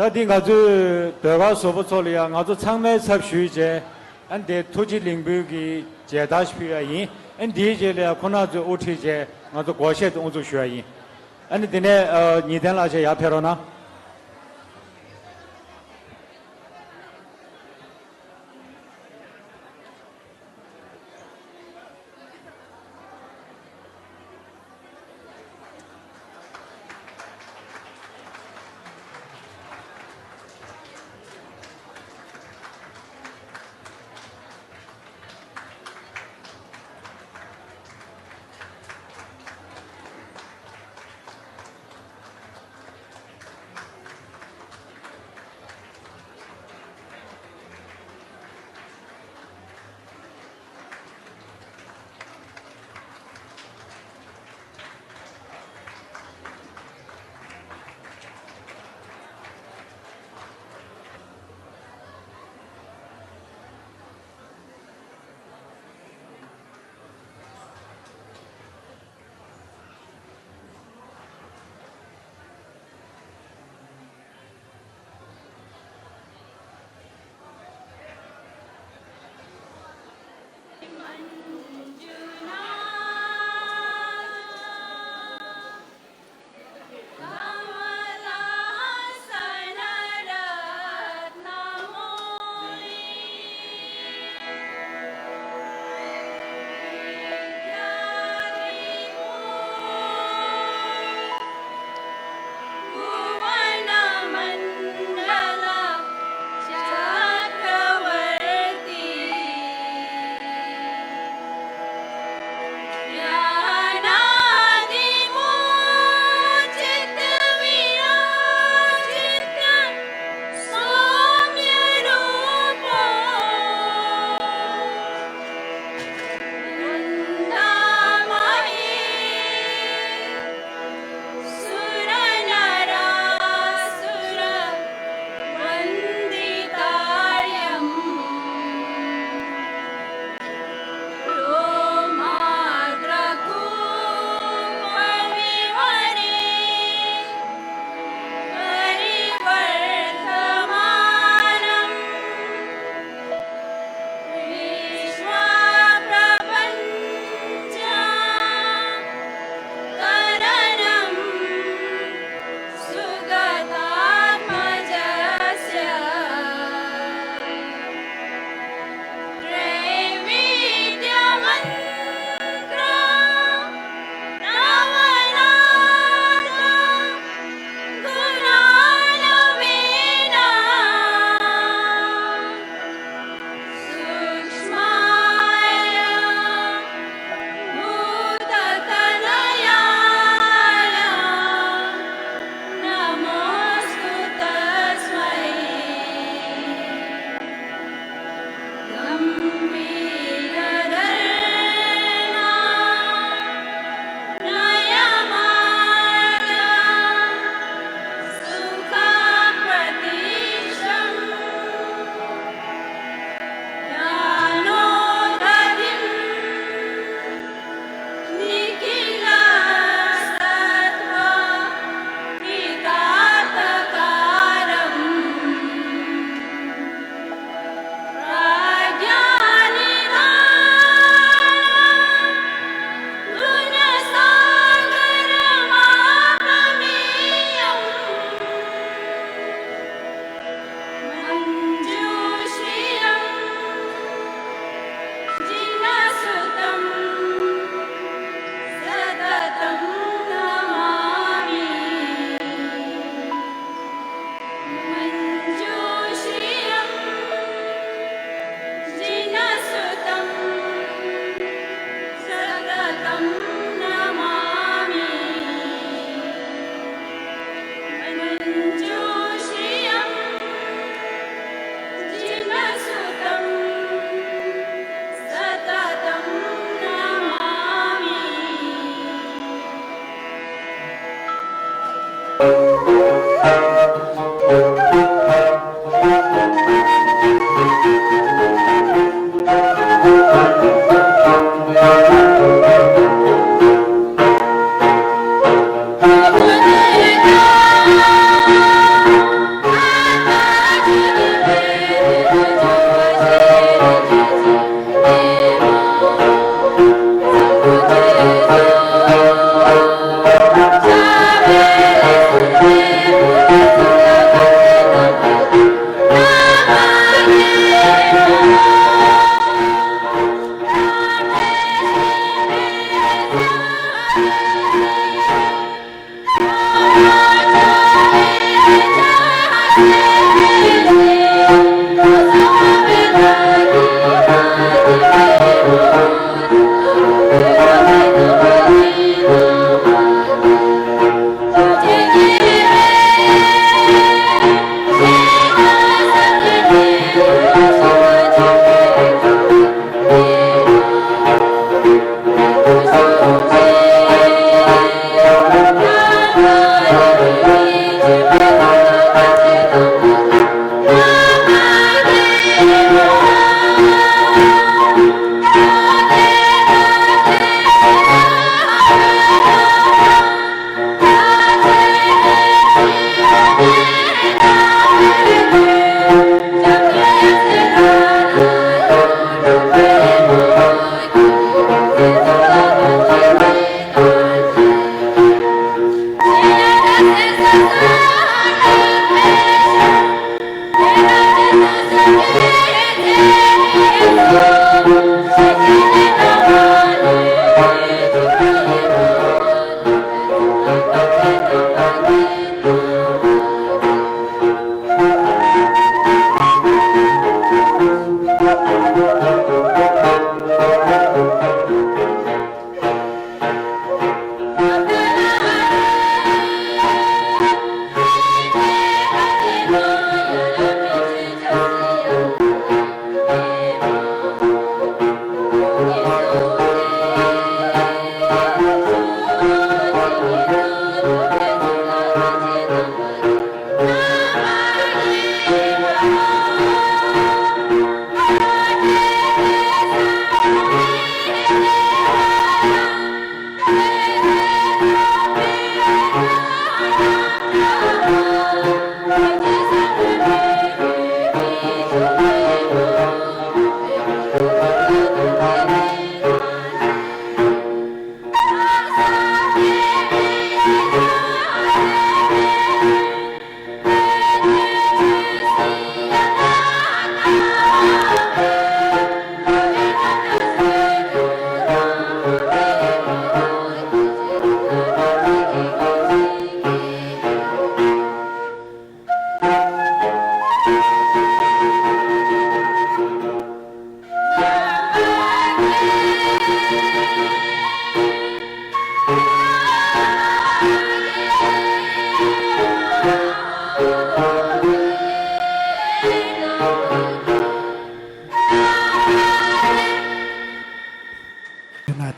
ད་འདི་ང་ཚོའི་ཟློས་གར་བཟོ་པ་ཚོ་ལ་ཡང་ང་ཚོ་ཚང་མའི་ཚབ་ཞུས་བྱས། ཨ་ནི་དེ་ཐུགས་རྗེ་ལེགས་འབུལ་གྱི་མཇལ་དར་ཞིག་ཕུལ་ཡ་ཡིན། ཨ་ནི་འདིའི་རྗེས་ལ་ཡང་ཁོང་རྣམ་ཚོས་དབུ་ཁྲིད་བྱས་ང་ཚོ་སྒོར་གཞས་དེ་དབུ་འཛུགས་ཞུ་ཡ་ཡིན། ཨ་ནི་དེ་ནས་ཨ་ཉི་ལྡན་ལགས་བྱས་ཡར་ཕེབས་རོགས་གནང་།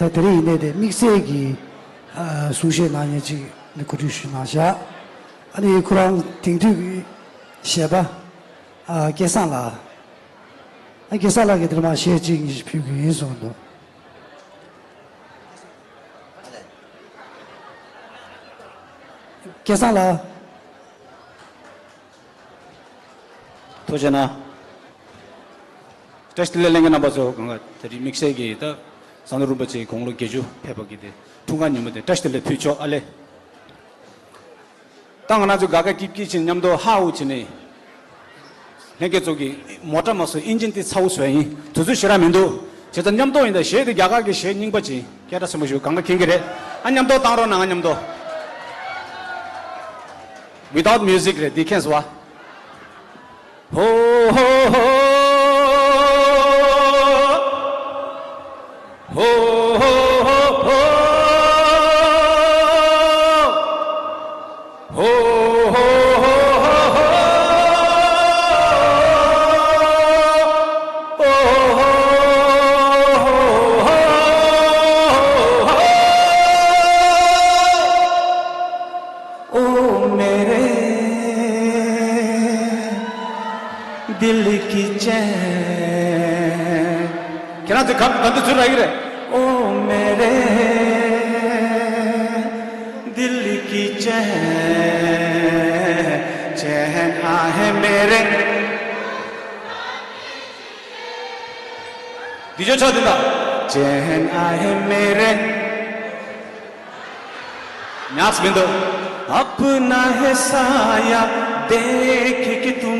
ད་དེ་རིང་ཡིན་ནའི་དེ་དམིགས་བསལ་གྱི་ཨ་གསུང་བཤད་གནང་མཁན་ཅིག་ནི་གོ་སྒྲིག་ཞུས་གནང་བཞག་ཨ་ནི་ཁོ་རང་དེང་དུས་ཀྱི་གཞས་པ་ཨ་སྐལ་བཟང་ལགས། ཨ་སྐལ་བཟང་ལགས་ཀྱིས་དེར་མར་གཞས་གཅིག་གཉིས་ཤིག་ཕུལ་གྱི་ཡིན་གསུངས་འདུག་སྐལ་བཟང་ལགས། ཐུགས་རྗེ་གནང་། བཀྲ་ཤིས་བདེ་ལེགས། ལྷན་རྒྱས་རྣམ་པ་ཚོ་གང་ག་དེ་རིང་དམིགས་བསལ་གྱིས་ད་ཟམ་གདོང་རིན་པོ་ཆེ་དགུང་ལོ་བརྒྱད་ཅུ་ཕེབས་པ་གི་དེ་འཁྲུངས་སྐར་ཉིན་མོ་དེ་བཀྲ་ཤིས་བདེ་ལེགས་ཕུལ་ཆོག་ཨ་ལེ། ད་ང་རང་ཚོ་དགའ་དགའ་སྐྱིད་སྐྱིད་བྱས་མཉམ་དུ་ཧ་ཧུ་བྱས་ནས། ལྷན་རྒྱས་ཚོ་གི་མོ་ཊ་མ་བཟོ་ཨིན་ཇིན་དེ་ཚ་བོ་བཟོས་ཡིན། དུས་ཚོད་ཞེ་དྲག་མི་འདུག་བྱས་ཙང་མཉམ་དུ་ཡིན་ད། གཞས་དེ་རྒྱ་གར་གྱི་གཞས་རྙིང་པ་ཅིག་སྐད་གྲགས་ཆེན་པོ་ཞིག་གང་ག་མཁྱེན་གྱི་རེད། ཨ་མཉམ་དུ་བཏང་རོགས་གནང་། ང་མཉམ་དུ། Without music རེད་འདི་མཁྱེན་སོང་བ། ཧོ་ཧོ་ཧོ། ཧོ་ཧོ་ཧོ་ཧོ། ཧོ་ཧོ་ཧོ་ཧོ། ཨོ་ཧོ་ཧོ་ཧོ། ओ मेरे दिल की चैन। ཁྱེད་རང་ཚོས་ག་ག་འདི་ཚུར་རག་གི་རེད། ओ मेरे दिल की चैन, चैन आहे मेरे। འདི་ཆོ་ཆོ་འདི་ད། चैन आहे मेरे। ཉགས་མི་འདུག अपना है साया देख के तुम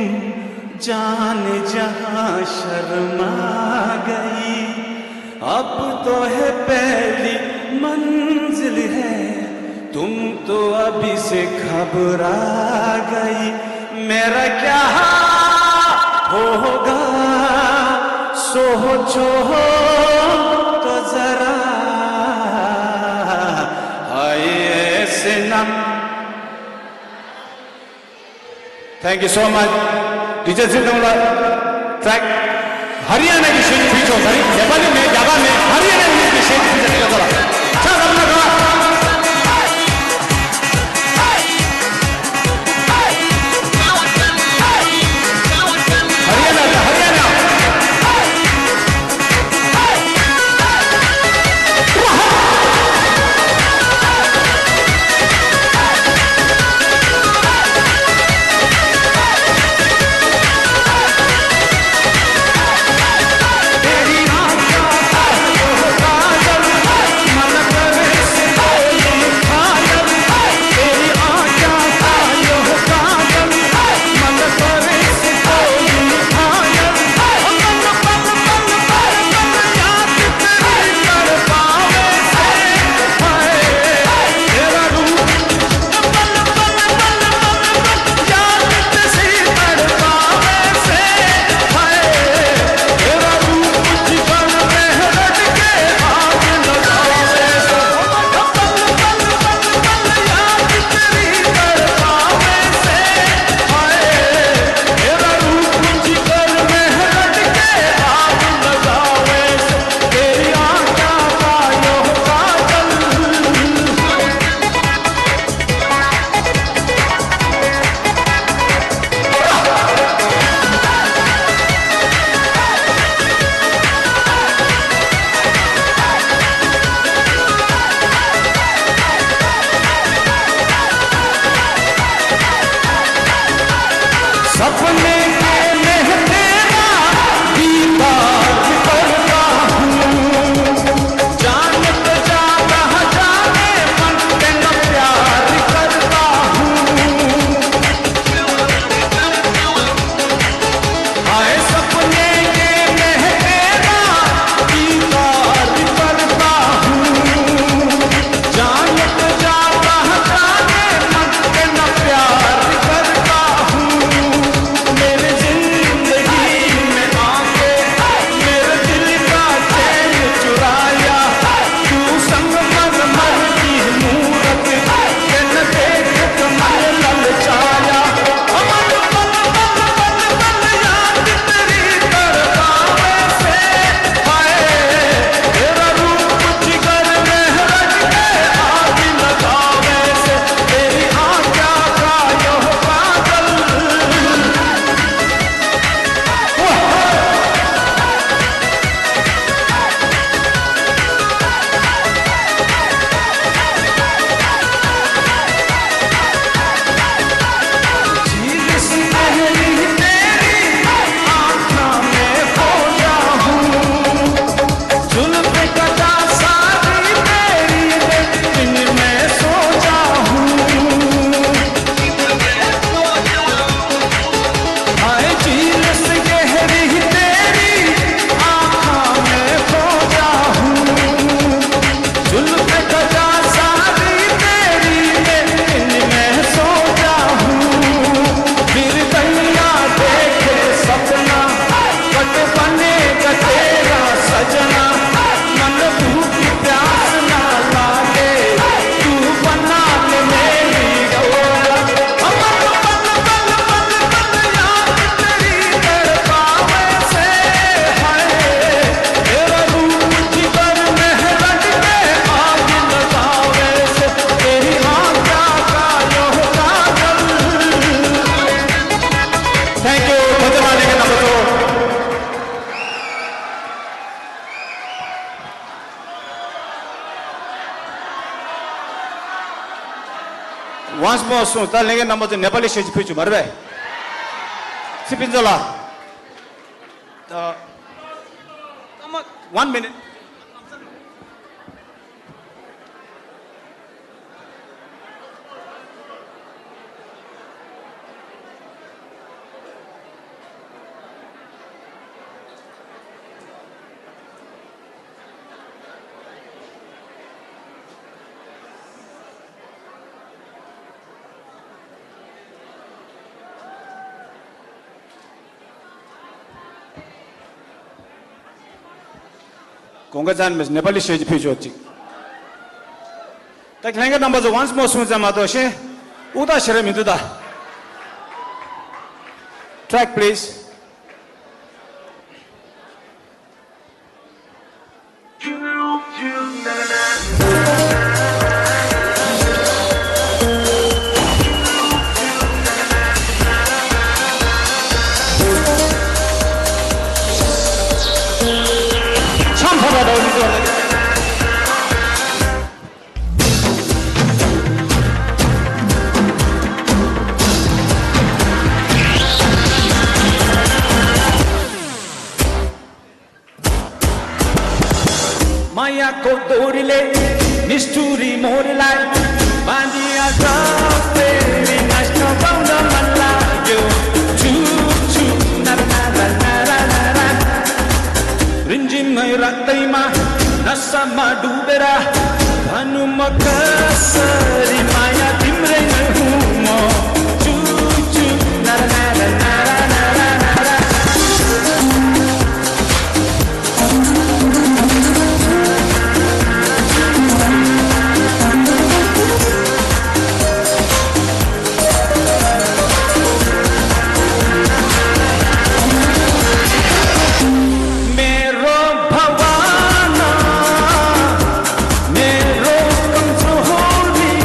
जान जहां शर्मा गई। अब तो है पहली मंजिल है, तुम तो अभी से घबरा गई। मेरा क्या होगा, सोचो तो जरा, हाय ऐसे ना। Thank you so much. ཌི་ཇེ་ཚེ་རིང་ལགས། ཊེག་ཧ་རི་ཡ་ན་གི་གཞས་ཅིག་ཕུལ་ཆོག་ད་རིང་ནེ་པ་ལི་མེད། རྒྱ་གར་མེད། ཧ་རི་ཡ་ན་གི་གཞས་ཅིག་ཕུལ་ཆོག་ད་རིང་ཁྱེད་ཚོ་ལ་ཕྱག་རབ་ན་ག་ཧ་རི་ཡ་ན། ཧ་རི་ཡ་ན། Once more སོང་། ད་ལྷན་རྒྱས་རྣམ་པ་ཚོ་ནེ་པ་ལི་གཞས་ཅིག་ཕུལ་བཅུག་མ་རེད་པས། ཚེ་ཕུན་ཚོགས་ལགས། ད་one minute. དགོངས་དག་ཙམ་མེད། ནེ་པ་ལི་གཞས་ཅིག་ཕུལ་ཆོག་ཅིག། ད་ལྷན་རྒྱས་རྣམ་པ་ཚོ་once more སོང་ཙམ་མ་གཏོགས་ཤེས། དབུགས་ཐག་ཞེ་དྲག་མི་འདུག་ད། Track please. माया को डोरीले निष्ठुरी मोरलाई बाँधिया तेरी नष्ट पाउन मन लाग्यो। छु, छु, नर, नर, नर, नर। रिमझिम रातैमा नसामा डुबेर भन्नु म कसरी माया तिम्रै नै हुँ म। छु, छु, नर, नर, नर। मेरो भवाना, मेरो कमजोरी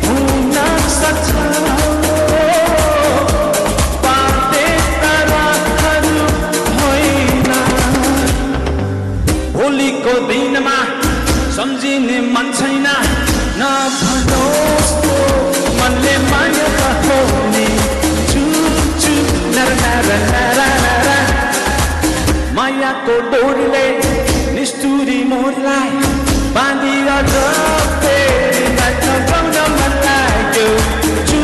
हुन सक्छ, पापे तर होइन। भोलिको दिनमा सम्झिने मन छैन, नभनोस् त मनले माया त हो नि। छु, छु, नर, नर, नर, नर। मायाको डोरीले निष्ठुरी मोरलाई बाँधिएर फेरि नाच्न गाउन मन लाग्यो। छु,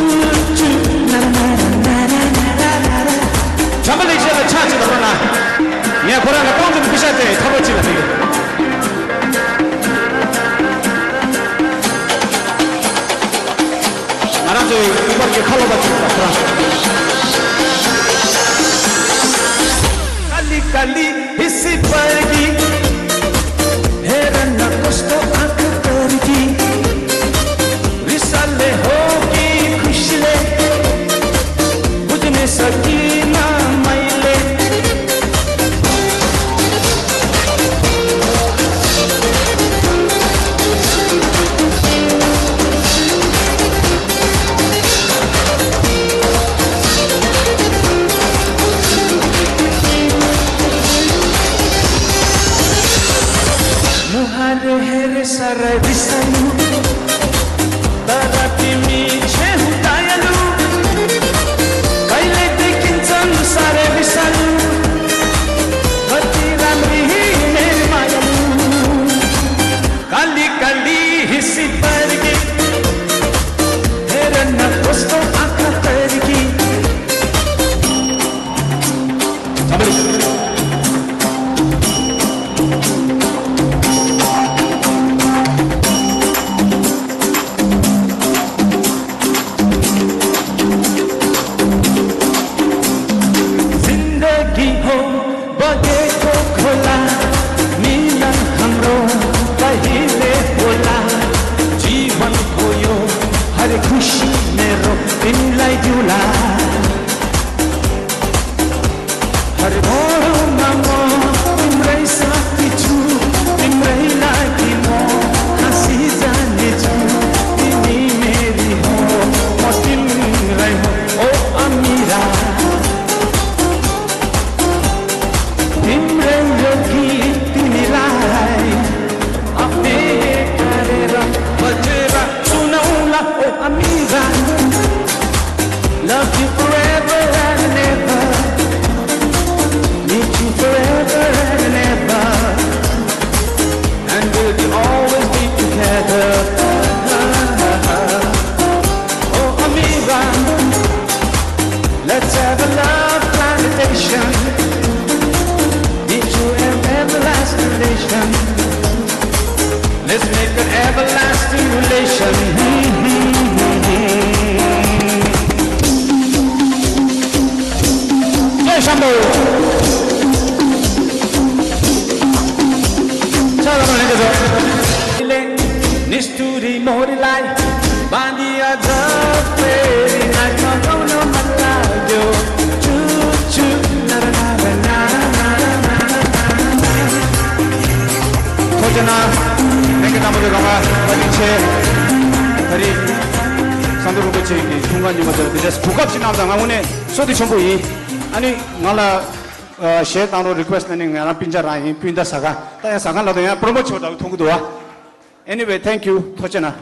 छु, नर, नर, नर, नर, नर। Somebody say the church in the front line. ངས་ཁོ་རང་ལ་རྐང་འཛིན་པུ་ཤ་སྟེ་ཐོབ་པ་ཅི་ལ་ཕེབས། ང་རང་ཚོའི་ལུང་པར་གྱི་ཁ་ལོ་པ་ཅིག་ལ་ཁོ་རང་། काली काली हिस्सी वर्गी, हेर न कस्तो आँखा तर्की। रिसले हो कि खुसीले बुझ्न सकिनँ मैले। मुहार हेरे सारा रिसालु, तर तिमी छेउ दयालु। कहिले देखिन्छन् सारा रिसालु, कति राम्री मेरी मायालु। काली काली हिस्सी वर्गी, हेर न कस्तो आँखा तर्की। Jumbo. 자, 여러분, leg 죠. निष्ठुरी मोहरीलाई बाँधी अझ फेरि नाच्न गाउन मन लाग्यो। चुप चुप नर नर नर नर नर। ཐུགས་རྗེ་གནང་། ལྷན་རྒྱས་རྣམ་པ་ཚོ་གང་ལ་བཀའ་དྲིན་ཆེ། ད་རེས་སྐྱབས་མགོན་རིན་པོ་ཆེ་གི་འཁྲུངས་སྐར་ཉིན་མོ་དེར་དེ་འདྲའི་གོ་སྐབས་ཅིག་གནང་དང་། ང་དངོས་གནས་བསོད་བདེ་ཆེན་པོ་ཡིན། ཨ་ནི་ང་ལ་ཨ་གཞས་བཏང་རོགས་request གནང་ནི་ང་རང་སྤུན་ཀྱག་རང་ཡིན། སྤུན་ཟླ་ཟ་ཁང་། ད་ཡང་ཟ་ཁང་ལབ་དུས་ཡང་promote བྱེད་པ་འདྲ་བོ་མཐོང་གི་འདུག་བ། Anyway, thank you. ཐུགས་རྗེ་གནང་།